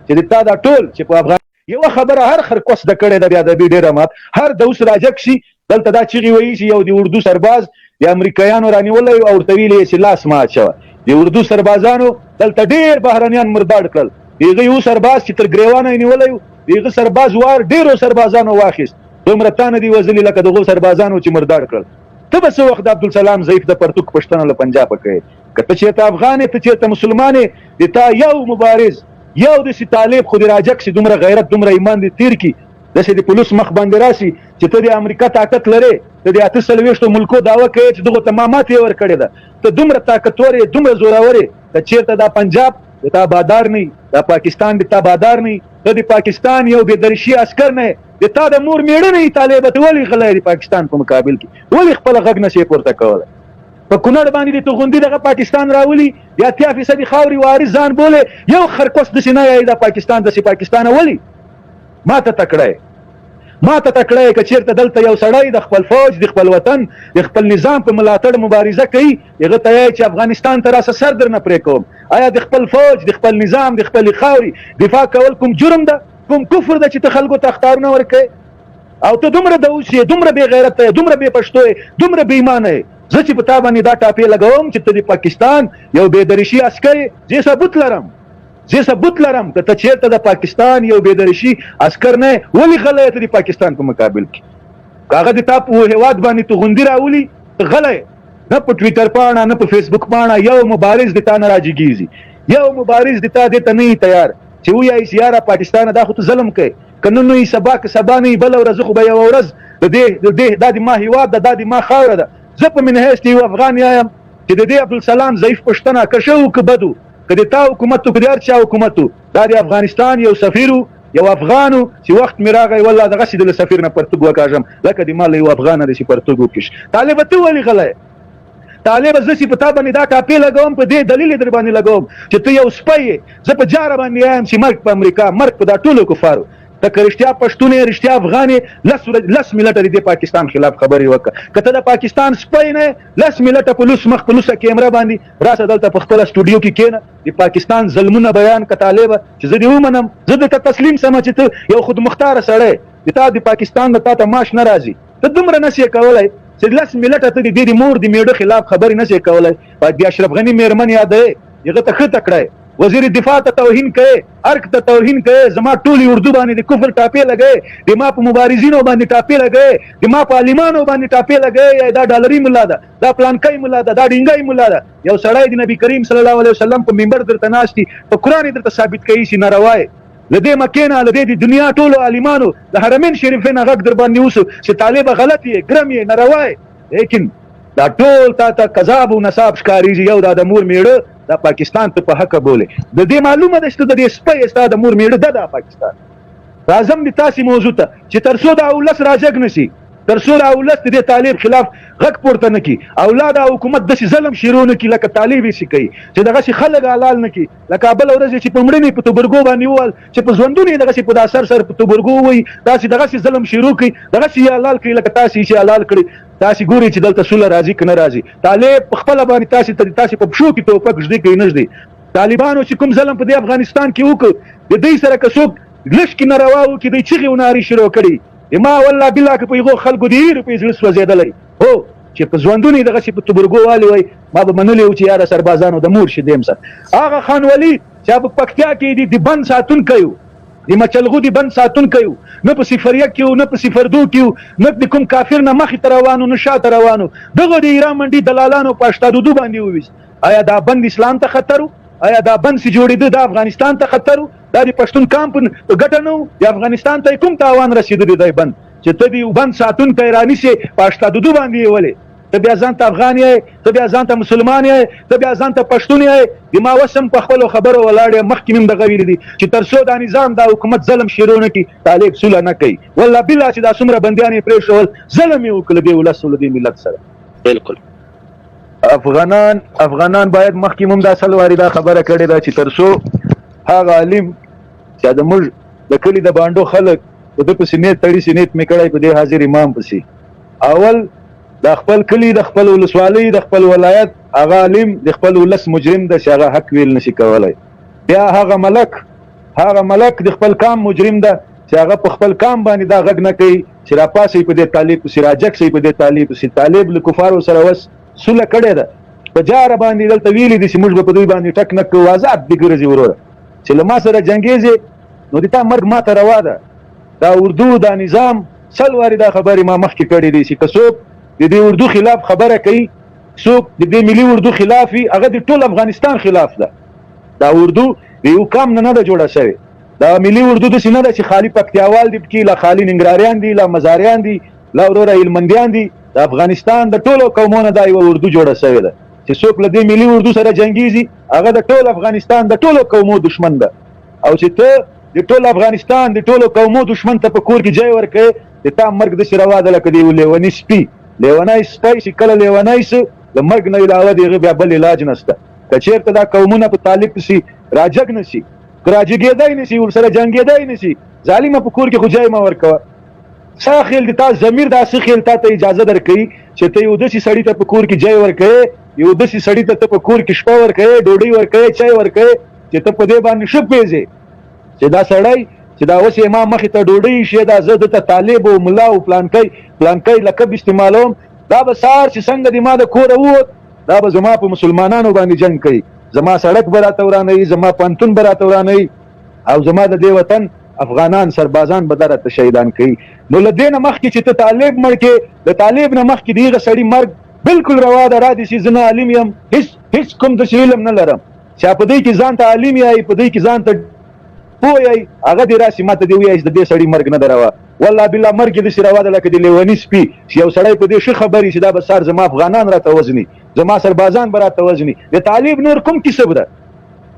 چې د تا دا ټول چې په افغان یوه خبره هر خرکوس د کړې ده، بیا ادبي ډېره مات هر د اوس راجک شي. دلته دا چیغې وهي چې یو د اردو سرباز د امریکایانو رانیولی او ورته ویلي یې چې لاس مه اچوه. د اردو سربازانو دلته ډېر بهرنیان مرداړ کړل. د هغه یو سرباز چې تر ګریوانه یې نیولی و، د هغه سرباز وار ډېرو سربازانو واخیست. دومره تا نه دي وزلي لکه دغو سربازانو چې مرداړ کړل. ته به څه وخت د عبدالسلام ضعیف د پرتوک پوښتنه له پنجابه کوې؟ که ته چېرته افغان یې، ته چېرته مسلمان یې، د تا یو مبارز، یو داسې طالب خو دې راجک سي، دومره غیرت، دومره ایمان دې تیر کړي، داسې د پولیس مخ باندې راسي چې ته د امریکا طاقت لرې، ته د 48 ملکو دعوه کوې چې دغو ته ما ماتې ورکړې ده، ته دومره طاقتور یې، دومره زورور یې، که چېرته دا پنجاب د تا بادار نه، دا پاکستان د تا بادار نه، ته د پاکستان یو بې درشي عسکر نه، د تا د مور میړه نه، طالبه ته ولې غلی د پاکستان په مقابل کې؟ ولې خپل غږ نه شې پورته کولی؟ په کونړ باندې د توغندي دغه پاکستان راولي، د 80% خاورې وارث ځان بولې، یو خرکوس داسې نه یایي دا پاکستان داسې پاکستان ولي ما ته تکړه یې، ما ته تکړه یې. که چېرته دلته یو سړی د خپل فوج، د خپل وطن، د خپل نظام په ملاتړ مبارزه کوي، هغه ته یې چې افغانستان ته راسه سر درنه پرې کوم. آیا د خپل فوج، د خپل نظام، د خپلې خاورې دفاع کول کوم جرم ده، کوم کفر ده چې ته خلکو ته اخطارونه ورکوې؟ او ته دومره د اوس یې، دومره بې غیرته یې، دومره بې پښتو یې، دومره بې ایمانه یې. زه چې په تا باندې دا ټاپې لګوم چې ته د پاکستان یو بې درشي عسکر یې، زه ثبوت لرم، زه ثبوت لرم. که ته چېرته د پاکستان یو بې درشي عسکر نه، ولې غلی ته د پاکستان په مقابل کې؟ که هغه د تا په هېواد باندې توغندي راولي، ته غلی، نه په ټویټر پاڼه، نه په فیسبوک پاڼه یو مبارز د تا نه راجګېږي، یو مبارز د تا دې ته نه تیار چې وایي چې یاره پاکستان دا خو ته ظلم کوې، که نن نه سبا، که سبا نه بله ورځ، خو به یوه ورځ د دې دا د ما هیواد ده، دا د ما خاوره ده. زه په من حیث یو افغان یم چې د دې عبدالسلام ضعیف پښتنه که ښه و که بد و، که د تا حکومت و که د هر چا حکومت و، دا د افغانستان یو سفیر و، یو افغان و چې وخت مې راغی والله دغسې د له سفیر نه پرتوګ وکاږم لکه د ما له یو افغانه داسې پرتوګ وکیش. طالبه ته ولې غلی؟ طالب زه چې په تا باندې دا ټاپې لګوم، په دې دلیل در باندې لګوم چې ته یو سپی یې. زه په جاره باندې یم چې مرګ په امریکا، مرګ په دا ټولو کفارو. ته که رښتیا پښتون یې، رښتیا افغان یې، 10 ورځ 10 منټه د دې پاکستان خلاف خبرې وکړه. که ته د پاکستان سپی نه، 10 منټه په لوس مخ، په لوسه کیمره باندې راسه، دلته په خپله سټوډیو کې کښېنه، د پاکستان ظلمونه بیان که طالبه، چې زه دې ومنم، زه درته تسلیم سم چې ته یو خودمختاره سړی، د تا د پاکستان د تا ته معاش نه راځي، ته دومره نه شې کولی چې 10 منټه ته د دې د مور د میړه خلاف خبرې نه شې کولی. د اشرف غني میرمن یادوې، هغه ته ښه تکړه وزیر دفاع ته توهین کوي، ارګ ته توهین کوي، زما ټولې اردو باندې د کفر ټاپې لګوي، د ما په مبارزینو باندې ټاپې لګوي، د ما په عالمانو باندې ټاپې لګوي. دا ډالري ملا ده، دا پلانکی ملا ده، دا ډینګی ملا ده. یو سړی د نبی کریم صلی الله علیه وسلم په منبر درته ناست دي، په قرآن یې درته ثابت کوي چې ناروا یې. له دې مکې نه، له دې د دنیا ټولو عالمانو، د حرمین شریفې نه غږ در باندې وسو چې طالبه غلط یې، ګرم یې، ناروا یې، لیکن دا ټول تا ته کذاب او نصاب ښکارېږي. یو دا د مور میړه دا پاکستان ته په حق بولې، د دې معلومه ده چې د دې سپی ستا د مور میړه ده دا پاکستان. راځم د تاسې موضوع ته چې تر څو دا ولس راجګ نشي، تر څو دا ولس د دې طالب خلاف غږ پورته نه کړي او لا دا حکومت داسې ظلم شروع نه کړي لکه طالب یې چې کوي، چې دغسې خلک حلال نه کړي، لکه بله ورځ چې په مړینې په تبرګو باندې ووهل، چې په ژوندون یې دغسې په دا سر سر په تبرګو ووهي، داسې دغسې ظلم شروع کړي، دغسې یې حلال کړي لکه تاسې یې چې حلال کړي. تاسې ګورئ چې دلته سوله راځي که نه راځي. طالب په خپله باندې تاسې ته تاسې په پښو کې توپک ږدي که یې نه ږدي؟ طالبانو چې کوم ظلم په دې افغانستان کې وکړ، د دوی سره که څوک لږ کې ناروا وکړي، دوی چیغې او نارې شروع کړي. ما والله بالله که په هغو خلکو د هېرو په زړه سوځېدلی هو چې په ژوندون یې دغسې په تبرګو والي وای، ما به منلی و چې یاره سربازانو د مور شي دیم سر. هغه خان ولي چې په پکتیا کې دي د بند ساتونکی و، د مچلغو د بند ساتونکی و، نه په 01 کې و، نه په 02 کې و، نه د کوم کافر نه مخې ته روانو، نه شاته روانو، دغه د ایران منډي دلالانو په 82 باندې وویست. آیا دا بند اسلام ته خطر و؟ آیا دا بند چې جوړېده دا افغانستان ته خطر و؟ دا د پښتون کام په ګټه نه و؟ د افغانستان ته کوم تاوان رسېدلی دی بند چې ته د بند ساتونکی رانیسې په 82 باندې یې ولې؟ ته بیا ځان ته افغان یې، ته بیا ځان ته مسلمان یې، ته بیا ځان ته پښتون یې؟ د ما وسم په خپلو خبرو ولاړ یم. مخکې مې هم دغه ویلي دي چې تر څو دا نظام، دا حکومت ظلم شروع نه کړي، طالب سوله نه کوي. والله بالله چې دا څومره بندیان یې پرېښول، ظلم یې وکړ له دې ولس او له دې ملت سره. افغانان باید، مخکې مونږ دا سل واري دا خبره کړې ده چې تر څو هغه عالم چې د موږ د کلي د بانډو خلک په ده پسې نیت تړي، چې نیت مې کړی په دې حاضر امام پسې، اول د خپل کلي، د خپل ولسوالۍ، د خپل ولایت هغه عالم د خپل ولس مجرم ده چې هغه حق ویل نشي کولی. بیا هغه ملک د خپل کام مجرم ده. چې هغه په خپل کام باندې دا غږ نه کوي چې راپاسئ په دې طالب پسې، راجګ شئ په دې طالب پسې. طالب له کفارو سره وس سوله کړې ده، په جاره باندې دلته ویلي دي چې موږ به په دوی باندې ټک نه کوو، آزاد دې ګرځي. وروره چې له ما سره جنګېږې نو د تا مرګ ما ته روا ده. دا اردو دا نظام سل وارې دا خبرې ما مخکې کړې دي چې که څوک د دې اردو خلاف خبره کوي، څوک د دې ملي اردو خلاف وي، هغه د ټول افغانستان خلاف ده. دا اردو د یو کام نه نه ده جوړه شوې. دا ملي اردو داسې نه ده چې خالي پکتیاوال دي پکې، لا خالي ننګرهاریان دي، لا مزاریان دي، لا وروره هلمندیان دي. د افغانستان د ټولو قومونو دا یوه اردو جوړه شوې ده چې څوک له دې ملي اردو سره جنګیږي هغه د ټول افغانستان د ټولو قومو دښمن ده. او چې ته د ټول افغانستان د ټولو قومو دښمن ته په کور کې ځای ورکړې، د تا مرګ داسې روا ده لکه د یو لیوني سپي. لیونی سپی چې کله لیونی سو، د مرګ نه علاوه د هغه بیا بل علاج نشته. که چېرته دا قومونه په طالب پسې راجګ نه سي، که راجګېدای نه سي، ورسره جنګېدای نه سي، ظالمه په کور کې خو ځای مه ورکوه. څه خیل د تا ضمیر دا څه خیل تا ته اجازه درکوي چې ته یو داسې سړي ته په کور کې ځای ورکوې، یو داسې سړي ته ته په کور کې شپه ورکوې، ډوډۍ ورکوې، چای ورکوې، چې ته په دې باندې ښه پوهېږې چې دا سړی چې دا اوس یې ما مخې ته ډوډۍ ایښې ده، زه ده ته طالب او ملا او پلانکی پلانکی لقب استعمالوم، دا به سهار چې څنګه د ما د کوره ووت، دا به زما په مسلمانانو باندې جنګ کوي، زما سړک به راته ورانوي، زما پوهنتون به راته ورانوي او زما د دې وطن افغانان سربازان به دا راته شهیدان کوي. نو له دې نه مخکې چې ته طالب مړ کې، د طالب نه مخکې د هغه سړي مرګ بالکل روا ده. را دې شي، زه نه عالم یم، هیڅ هیڅ کوم داسې علم نه لرم چې په دې کې ځان ته عالم یای، په دې کې ځان ته پوه یای، هغه دې راسي ماته دې ویایي چې د دې سړي مرګ نه ده روا. والله بالله مرګ یې داسې روا ده لکه د لیوني سپي چې یو سړی په دې ښه خبر چې دا به سار زما افغانان راته وژني، زما سربازان به راته وژني. د طالب نور کوم کسب ده؟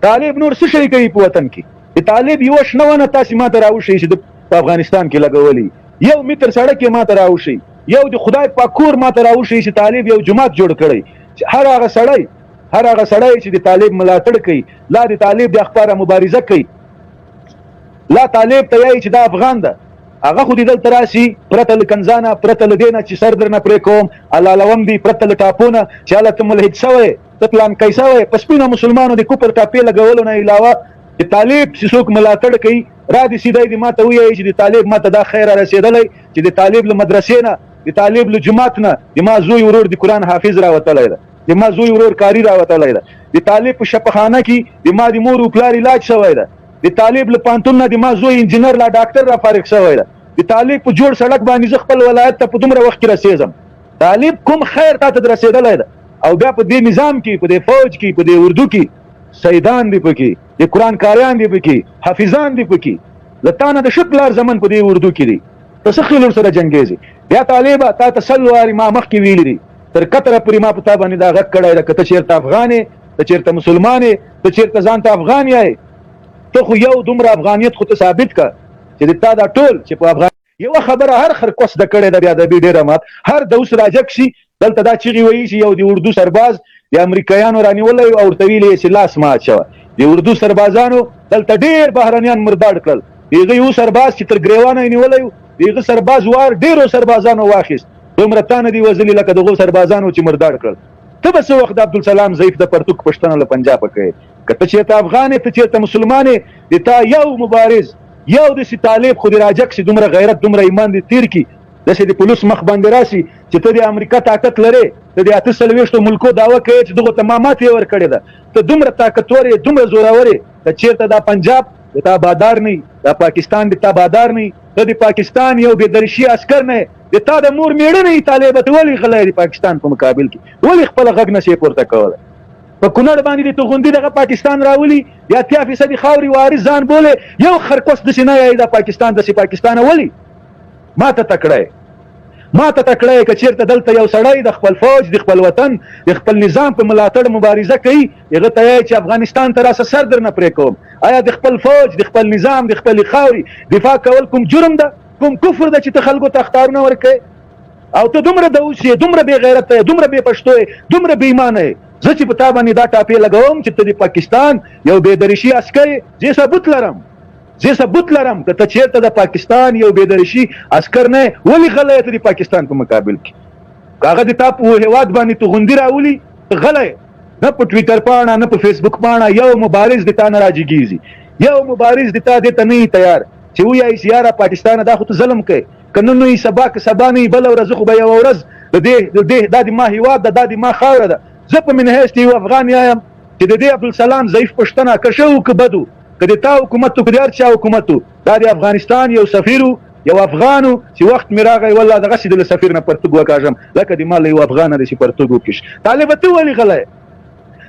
طالب نور څه شی کوي په وطن کې؟ د طالب یوه شنه ونه تاسې ماته راوښیئ چې په افغانستان کې لګولي، یو متر سړک یې ماته راوښیئ، یو د خدای پاک کور ماته راوښیئ چې طالب یو جومات جوړ کړی. چې هر هغه سړی، هر هغه سړی چې د طالب ملاتړ کوي، لا د طالب د اخباره مبارزه کوي، لا طالب ته یایي چې دا افغان ده، هغه خو دې دلته راسي پرته له کنځانه، پرته له دې نه چې سر درنه پرې کوم، حلالوم دي، پرته له ټاپو نه چې هله ته ملحد سوی، ته پلانکی سوی. په سپینو مسلمانو د کفر ټاپې لګولو نه علاوه د طالب چې څوک ملاتړ کوي، را دې سي دی دې ماته ویایي چې د طالب ماته دا خیر را رسېدلی چې د طالب له مدرسې نه، د طالب له جومات نه د ما زوی ورور د قرآن حافظ راوتلی ده، د ما زوی ورور کاری راوتلی ده، د طالب په شپخانه کې د ما د مور او پلار علاج شوی ده، د طالب له پوهنتون نه د ما زوی انجینر لا ډاکټر را فارغ شوی ده، د طالب په جوړ سړک باندې زه خپل ولایت ته په دومره وخت کې رسېږم. طالب کوم خیر تا ته رسېدلی ده؟ او بیا په دې نظام کې، په دې فوج کې، په دې اردو کې سیدان دي پکې، د قرآن کاریان دي پکې، حافظان دي پکې، له تا نه د ښه پلار زمن په دې اردو کې دي، ته څه خیل ورسره جنګېږې؟ بیا طالبه تا ته سل وارې ما مخکې ویلي دي، تر قطره پورې ما په تا باندې دا غږ کړی ده، که ته چېرته افغان یې، ته چېرته مسلمان یې، ته چېرته ځان ته افغان یې، ته خو یو دومره افغانیت خو ته ثابت که چې د تا دا ټول چې په افغان یوه خبره هر خرکوس د کړې ده، بیا د بی ډیره مات هر د اوس راجګ شي دلته دا چیغې وهي چې یو د اردو سرباز د امریکایانو رانیولی او ورته ویلي یې چې لاس مه اچوه. د اردو سربازانو دلته ډیر بهرنیان مرداړ کړل. د هغه یو سرباز چې تر ګریوانه یې نیولی و، د هغه سرباز وار ډیرو سربازانو واخیست، دومره تا نه دي وزلي لکه دغو سربازانو چې مرداړ کړل. ته به څه وخت د عبدالسلام ضعیف د پرتوک پښتنه له پنجابه کوې؟ که ته چېرته افغان یې، ته چېرته مسلمان یې، د تا یو مبارز، یو داسې طالب خو دې راجګ شي، دومره غیرت، دومره ایمان دې تیر کړي، داسې د پولیس مخ باندې راسي چې ته د امریکا طاقت لرې، ته د 48 ملکو دعوه کوې چې دغو ته ما ماتې ورکړې ده، ته دومره طاقتور یې، دومره زورور یې، که چېرته دا پنجاب د تا بادار نه، دا پاکستان د تا بادار نه، ته د پاکستان یو بې درشي عسکر نه، د تا د مور مېړه نه طالبه، ته ولې غلی د پاکستان په مقابل کې، ولې خپل غږ نه شې پورته کولی؟ په کونړ باندې د توغندي دغه پاکستان راولي، د 80 فیصدي خاورې وارث ځان بولې، یو خرکوس داسې نه یایي دا پاکستان داسې پاکستان ولي ما ته تکړه یې، ما ته تکړه یې. که چېرته دلته یو سړی د خپل فوج، د خپل وطن، د خپل نظام په ملاتړ مبارزه کوي، هغه ته یې چې افغانستان ته راسه سر درنه پرې کوم. آیا د خپل فوج، د خپل نظام، د خپلې خاورې دفاع کول کوم جرم ده، کوم کفر ده چې ته خلکو ته اخطارونه ورکوې؟ او ته دومره دوس یې، دومره بې غیرته یې، دومره بې پښتو یې، دومره بې ایمانه یې، زه چې په تا باندې دا ټاپې لګوم چې ته د پاکستان یو بې درشي عسکر یې، زه ثبوت لرم، زه ثبوت لرم. که ته چېرته د پاکستان یو بې درشي عسکر نه یې، ولې غلی ته د پاکستان په مقابل کې؟ که هغه د تا په هېواد باندې توغندي راولي، ته غلی، نه په ټویټر پاڼه، نه په فیسبوک پاڼه یو مبارز د تا نه راجګېږي، یو مبارز د تا دې ته نه تیار. چې وایي چې یاره پاکستان دا خو ته ظلم کوې، که نن نه سبا، که سبا نه بله ورځ، خو به یوه ورځ د دې د دې دا د ما هیواد ده، دا د ما خاوره ده. زه په من حیث یو افغان یم چې د دې عبدالسلام ضعیف پښتنه که ښه و که بد و، که د تا حکومت و که د هر چا حکومت و، دا د افغانستان یو سفیر و، یو افغان و چې وخت مې راغی والله دغسې د له سفیر نه پرتوګ وکاږم لکه د ما له یو افغانه داسې پرتوګ وکیش. طالبه ته ولې غلی؟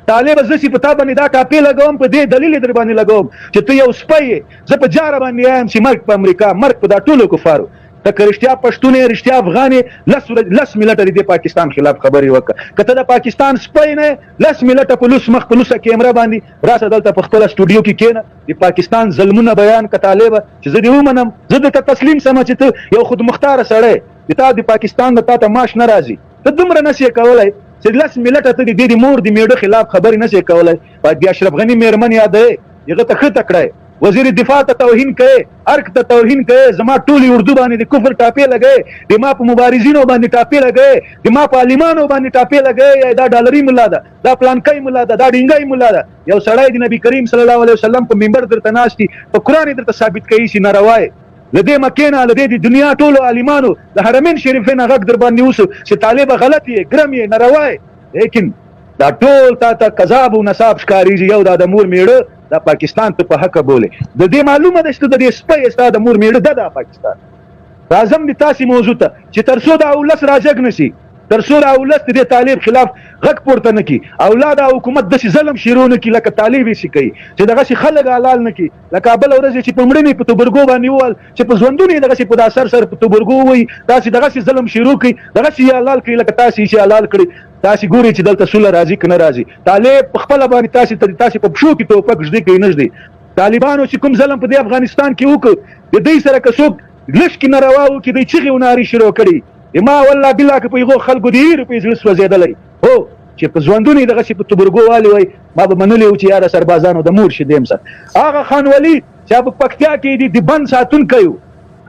طالبه زه چې په تا باندې دا ټاپې لګوم په دې دلیل یې در باندې لګوم چې ته یو سپی یې. زه په جاره باندې یم چې مرګ په امریکا، مرګ په دا ټولو کفارو. ته که رښتیا پښتون یې، رښتیا افغان یې، لس ورځ لس ملټه د دې پاکستان خلاف خبرې وکړه. که ته د پاکستان سپی نه، لس ملټه په لوس مخ په لوسه کیمره باندې راسه دلته په خپله سټوډیو کې کښېنه، د پاکستان ظلمونه بیان که طالبه، چې زه دې ومنم، زه درته تسلیم سم چې ته یو خودمختاره سړی، د تا د پاکستان د تا ته معاش نه راځي، ته دومره نه سې کولی چې لس ملټه ته د دې د مور د میړه خلاف خبرې نه سې کولی. د اشرف غني میرمن یادوې، هغه ته ښه تکړه وزیر دفاع ته توهین کوي، ارګ ته توهین کوي، زما ټولې اردو باندې د کفر ټاپې لګوي، د ما په مبارزینو باندې ټاپې لګوي، د ما په عالمانو باندې ټاپې لګوي. دا ډالري ملا ده، دا پلانکی ملا ده، دا ډینګی ملا ده. یو سړی د نبی کریم صلی الله علیه وسلم په منبر درته ناست دي، په قرآن یې درته ثابت کوي چې ناروا یې. له دې مکې نه، له دې د دنیا ټولو عالمانو، د حرمین شریفې نه غږ در باندې وسو چې طالبه غلط یې، ګرم یې، ناروا یې. لیکن دا ټول تا ته کذاب او نصاب ښکارېږي. یو دا د مور میړه دا پاکستان ته په حقه بولې، د دې معلومه ده چې ته د دې سپی ستا د مور میړه ده دا پاکستان. راځم د تاسې موضوع ته چې تر څو دا ولس راجګ نه سي، تر څو دا ولس د دې طالب خلاف غږ پورته نه کړي او لا دا حکومت داسې ظلم شروع نه کړي لکه طالب یې چې کوي، چې دغسې خلک حلال نه کړي، لکه بله ورځ یې چې په مړینې په تبرګو باندې ووهل، چې په ژوندون یې دغسې په دا سر سر په تبرګو ووهي، داسې دغسې ظلم شروع کړي، دغسې یې حلال کړي لکه تاسې یې چې حلال کړي. تاسې ګورئ چې دلته سوله راځي که نه راځي. طالب په خپله باندې تاسې ته تاسې په پښو کې توپک ږدي که یې نه ږدي. طالبانو چې کوم ظلم په دې افغانستان کې وکړ، د دوی سره که څوک لږ کې ناروا وکړي، دوی چیغې او نارې شروع کړي. ما والله بالله که په هغو خلکو د هېرې په زړه سوځېدلی هو چې په ژوندون یې دغسې په تبرګو والي وای، ما به منلی و چې یاره سربازانو د مور شي دیم سر. هغه خان ولي چې په پکتیا کې د بند ساتونکی و،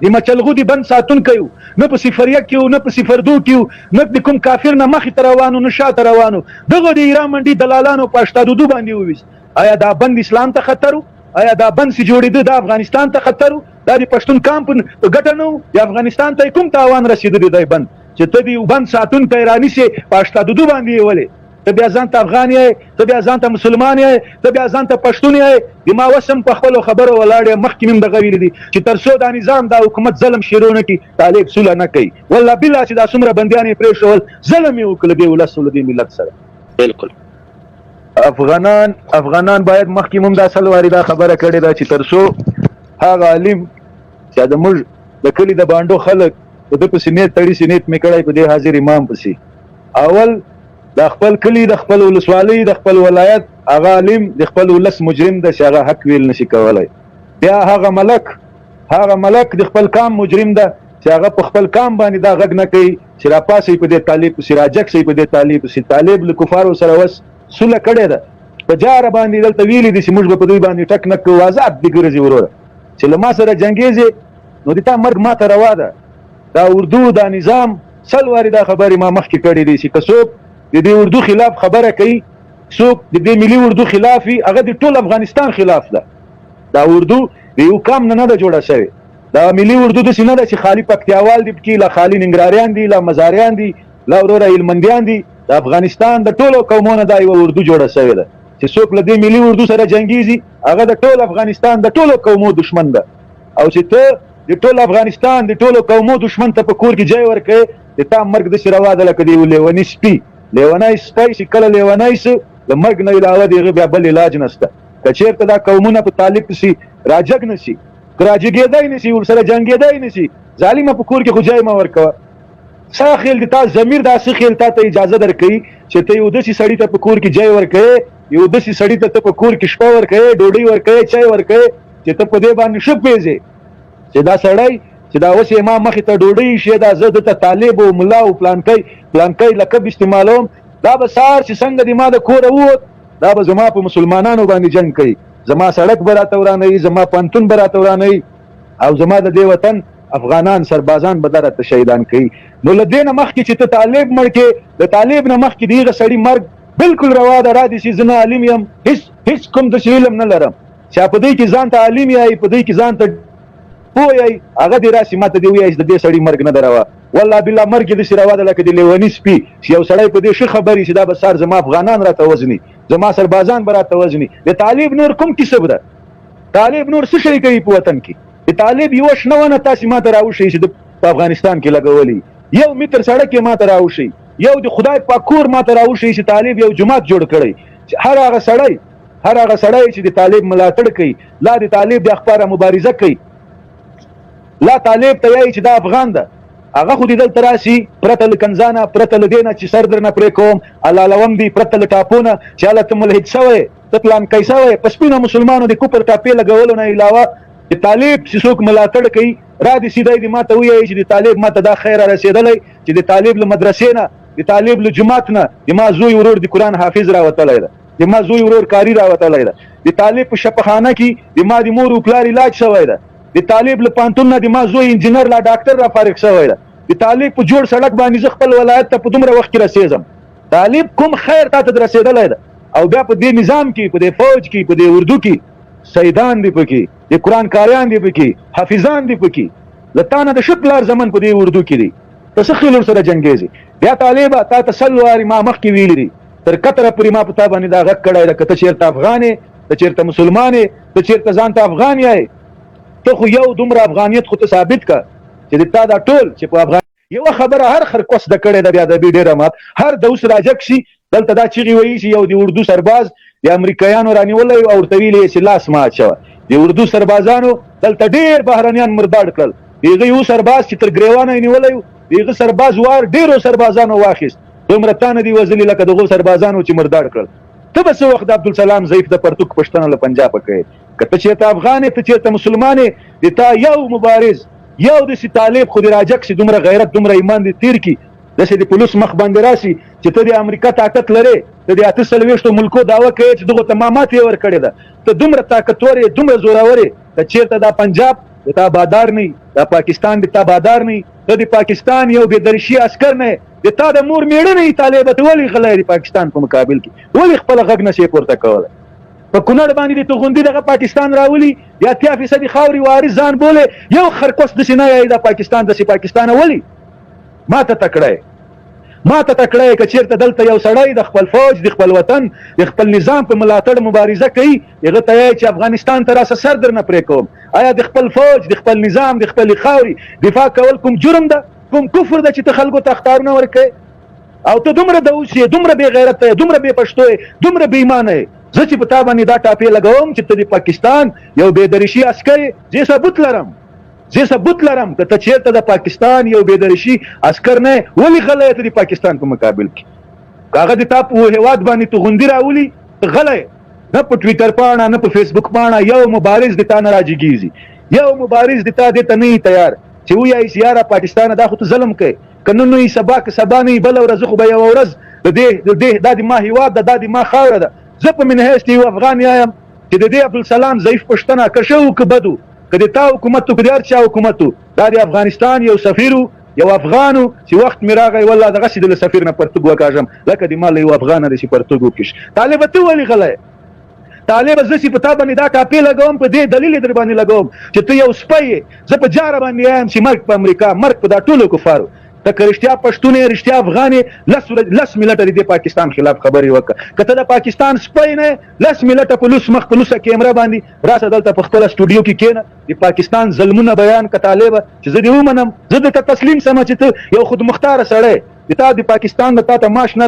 د مچلغو د بند ساتونکی و، نه په صفر یک کې و، نه په صفر دو کې و، نه د کوم کافر نه مخې ته روان و، نه شاته روان و، دغه د ایران منډي دلالانو په 82 باندې وویست. آیا دا بند اسلام ته خطر و؟ آیا دا بند چې جوړېده دا افغانستان ته خطر و؟ دا د پښتون کام په ګټه نه و؟ د افغانستان ته کوم تاوان رسېده دی بند چې ته د بند ساتونکی رانیسې په 82 باندې یې ولې؟ ته بیا ځان ته افغان یې، ته بیا ځان ته مسلمان یې، ته بیا ځان ته پښتون یې. د ما وسم په خپلو خبرو ولاړ یم، مخکې مې هم دغه ویلي دي چې تر څو دا نظام دا حکومت ظلم شروع نه کړي طالب سوله نه کوي. والله بالله چې دا څومره بندیان یې پرېښول ظلم یې وکړ له دې ولس او له دې ملت سره. بالکل افغانان باید مخکې هم دا سل واري دا خبره کړې ده چې تر څو هغه عالم چې د موږ د کلي د بانډو خلک په ده پسې نیت تړي، چې نیت مې کړی په دې حاضر امام پسې، اول د خپل کلي، د خپل ولسوالۍ، د خپل ولایت هغه عالم د خپل ولس مجرم ده چې هغه حق ویل نشي کولی. بیا هغه ملک، هغه ملک د خپل کام مجرم ده چې هغه په خپل کام باندې دا غږ نه کوي چې راپاسئ په دې طالب پسې، راجګ شئ په دې طالب پسې. طالب له کفارو سره وس سوله کړې ده، په جاره باندې دلته ویلي دي چې موږ به په دوی باندې ټک نه کوو، آزاد دې ګرځي. وروره چې له ما سره جنګېږې نو د تا مرګ ما ته روا ده. دا اردو دا نظام سل وارې دا خبرې ما مخکې کړې دي چې که څوک د دې اردو خلاف خبره کوي، څوک د دې ملي اردو خلاف وي، هغه د ټول افغانستان خلاف ده. دا اردو د یو کام نه نه ده جوړه شوې. دا ملي اردو داسې نه ده چې خالي پکتیاوال دي پکې، لا خالي ننګرهاریان دي، لا مزاریان دي، لا وروره هلمندیان دي. د افغانستان د ټولو قومونو دا یوه اردو جوړه شوې ده چې څوک له دې ملي اردو سره جنګیږي هغه د ټول افغانستان د ټولو قومو دښمن ده. او چې ته د ټول افغانستان د ټولو قومو دښمن ته په کور کې ځای ورکوې، د تا مرګ داسې روا ده لکه د یو لیوني سپي. لیونی سپی چې کله لیونی سي د مرګ نه علاوه د هغه بیا بل علاج نشته. که چېرته دا قومونه په طالب پسې راجګ نه سي، که راجګېدای نه سي، ورسره جنګېدای نه سي، ظالمه په کور کې خو ځای مه ورکوه. څه خیل د تا ضمیر دا څه خیل تا ته اجازه درکوي چې ته یو داسې سړي ته په کور کې ځای ورکوې، یو داسې سړي ته ته په کور کې شپه ورکوې، ډوډۍ ورکوې، چای ورکوې، چې ته په دې باندې ښه پوهېږې چې دا سړی چې دا اوس یې ما مخې ته ډوډۍ ایښې ده، زه ده ته طالب او ملا او پلانکی پلانکی لقب استعمالوم، دا به سهار چې څنګه د ما د کوره ووت دا به زما په مسلمانانو باندې جنګ کوي، زما سړک به راته ورانوي، زما پوهنتون به راته ورانوي او زما د دې وطن افغانان سربازان به دا راته شهیدان کوي. نو له دې نه مخکې چې ته طالب مړ کې، د طالب نه مخکې د هغه سړي مرګ بالکل روا ده. را دي چې زه نه عالم یم، هیڅ کوم داسې علم نه لرم چې په دې کې ځان ته عالم یای، په دې کې ځان ته پوه یی هغه دې راسي ماته دې ویایي چې د دې سړي مرګ نه ده روا. والله بالله مرګ یې داسې روا ده لکه د لیوني سپي چې یو سړی په دې ښه خبر وي چې دا به سهار زما افغانان راته وژني، زما سربازان به راته وژني. د طالب نور کوم کسب ده؟ طالب نور څه شی کوي په وطن کې؟ د طالب یوه شنه ونه تاسې ماته راوښیئ چې ده په افغانستان کې لګولې، یو متر سړک یې ماته راوښیئ، یو د خدای پاک کور ماته راوښیئ چې طالب یو جومات جوړ کړی. چې هر هغه سړی هر هغه سړی چې د طالب ملاتړ کوي، لا د طالب د اخباره مبارزه کوي، لا طالب ته یایي چې دا افغان ده، هغه خو دې دلته راسي پرته له کنځانه، پرته له دې نه چې سر درنه پرې کوم، حلالوم دي، پرته له ټاپو نه چې هله ته ملحد شوی، ته پلانکی شوی. په سپینو مسلمانو د کفر ټاپې لګولو نه علاوه د طالب چې څوک ملاتړ کوي را دې سي، دی دې ماته ویایي چې د طالب ماته دا خیر رسېدلی چې د طالب له مدرسې نه، د طالب له جومات نه د ما زوی ورور د قرآن حافظ راوتلی ده، د ما زوی ورور قاري راوتلی ده، د طالب په شفاخانه کې د ما د مور او پلار علاج شوی ده، د طالب له پوهنتون نه د ما زوی انجینر لا ډاکټر را فارغ شوی ده، د طالب په جوړ سړک باندې زه خپل ولایت ته په دومره وخت کې رسېږم. طالب کوم خیر تا ته رسېدلی ده؟ او بیا په دې نظام کې، په دې فوج کې، په دې اردو کې سیدان دي پکې، د قرآن کاریان دي پکې، حافظان دي پکې، له تا نه د ښه پلار زمن په دې اردو کې دي، ته څه خیل ورسره جنګېږې؟ بیا طالبه تا ته سل وارې ما مخکې ویلي دي، تر قطره پورې ما په تا باندې دا غږ کړی ده، که ته چېرته افغان یې، ته چېرته مسلمان یې، ته چېرته ځان ته افغان یې، ته خو یو دومره افغانیت خو ته ثابت که چې د تا دا ټول چې په افغان یوه خبره هر خرکوس د کړې ده، بیا ادبي ډېره مات هر دوس راجک شي دلته دا چیغې وهي چې یو د اردو سرباز د امریکایانو رانیولی او ورته ویلي یې چې لاس مه اچوه. د اردو سربازانو دلته ډېر بهرنیان مرداړ کړل. د هغه یو سرباز چې تر ګریوانه یې نیولی و، د هغه سرباز وار ډېرو سربازانو واخیست، دومره تا نه دي وژلي لکه دغو سربازانو چې مرداړ کړل. ته به څه وخت د عبدالسلام ضعیف د پرتوګ پوښتنه له پنجابه کوې؟ که ته چېرته افغان یې، ته چېرته مسلمان یې، د تا یو مبارز، یو داسې طالب خو دې راجګ شي، دومره غیرت، دومره ایمان دې تېر کړي، داسې د پولیس مخ باندې راسي چې ته د امریکا طاقت لرې، ته د 48 ملکو دعوه کوې چې دغو ته ما ماتې ورکړې ده، ته دومره طاقتور یې، دومره زورور یې، که چېرته دا پنجاب د تا بادار نه، دا پاکستان د تا بادار نه، ته د پاکستان یو بې درشي عسکر نه، د تا د مور مېړه نه طالبه، ته ولې غلی د پاکستان په مقابل کې، ولې خپل غږ نه شې پورته کولی؟ په کونړ باندې د توغندي دغه پاکستان راولي، د 80 فیصدي خاورې وارث ځان بولې، یو خرکوس داسې نه یایي دا پاکستان داسې پاکستان ولي ما ته تکړه یې، ما ته تکړه یې. که چېرته دلته یو سړی د خپل فوج، د خپل وطن، د خپل نظام په ملاتړ مبارزه کوي، هغه ته یې چې افغانستان ته راسه سر درنه پرې کوم. آیا د خپل فوج، د خپل نظام، د خپلې خاورې دفاع کول کوم جرم ده، کوم کفر ده چې ته خلکو ته اخطارونه ورکوې؟ او ته دومره دوس یې، دومره بې غیرته یې، دومره بې پښتو یې، دومره بې ایمانه یې. زه چې په تا باندې دا ټاپې لګوم چې ته د پاکستان یو بې درشي عسکر یې، زه ثبوت لرم، زه ثبوت لرم. که ته چېرته د پاکستان یو بې درشي عسکر نه یې، ولې غلی ته د پاکستان په مقابل کې؟ که هغه د تا په هېواد باندې توغندي راولي، ته غلی، نه په ټویټر پاڼه، نه په فیسبوک پاڼه یو مبارز د تا نه راجګېږي، یو مبارز د تا دې ته نه تیار چې ووایي چې یاره پاکستانه دا خو ته ظلم کوې، که نن نه سبا، که سبا نه بله ورځ، خو به یوه ورځ د دې د دې دا د ما هیواد ده، دا د ما خاوره ده. زه په من حیث یو افغان یم چې د دې عبدالسلام ضعیف پښتنه که ښه و که بد و، که د تا حکومت و که د هر چا حکومت و، دا د افغانستان یو سفیر و، یو افغان و چې وخت مې راغی والله دغسې د له سفیر نه پرتوګ وکاږم لکه د ما له یو افغانه داسې پرتوګ وکیش. طالبه ته ولې غلی؟ طالبه زه چې په تا باندې دا ټاپې لګوم، په دې دلیل یې در باندې لګوم چې ته یو سپی یې. زه په جاره باندې یم چې مرګ په امریکا، مرګ په دا ټولو کفارو. ته که رښتیا پښتون یې، رښتیا افغان یې، 10 ورځې 10 منټه د دې پاکستان خلاف خبرې وکړه. که ته د پاکستان سپی نه، 10 منټه په لوس مخ، په لوسه کیمره باندې راسه دلته په خپله سټوډیو کې کښېنه، د پاکستان ظلمونه بیان که طالبه، چې زه دې ومنم، زه درته تسلیم سم چې ته یو خودمختاره سړی، د تا د پاکستان د تا ته معاش نه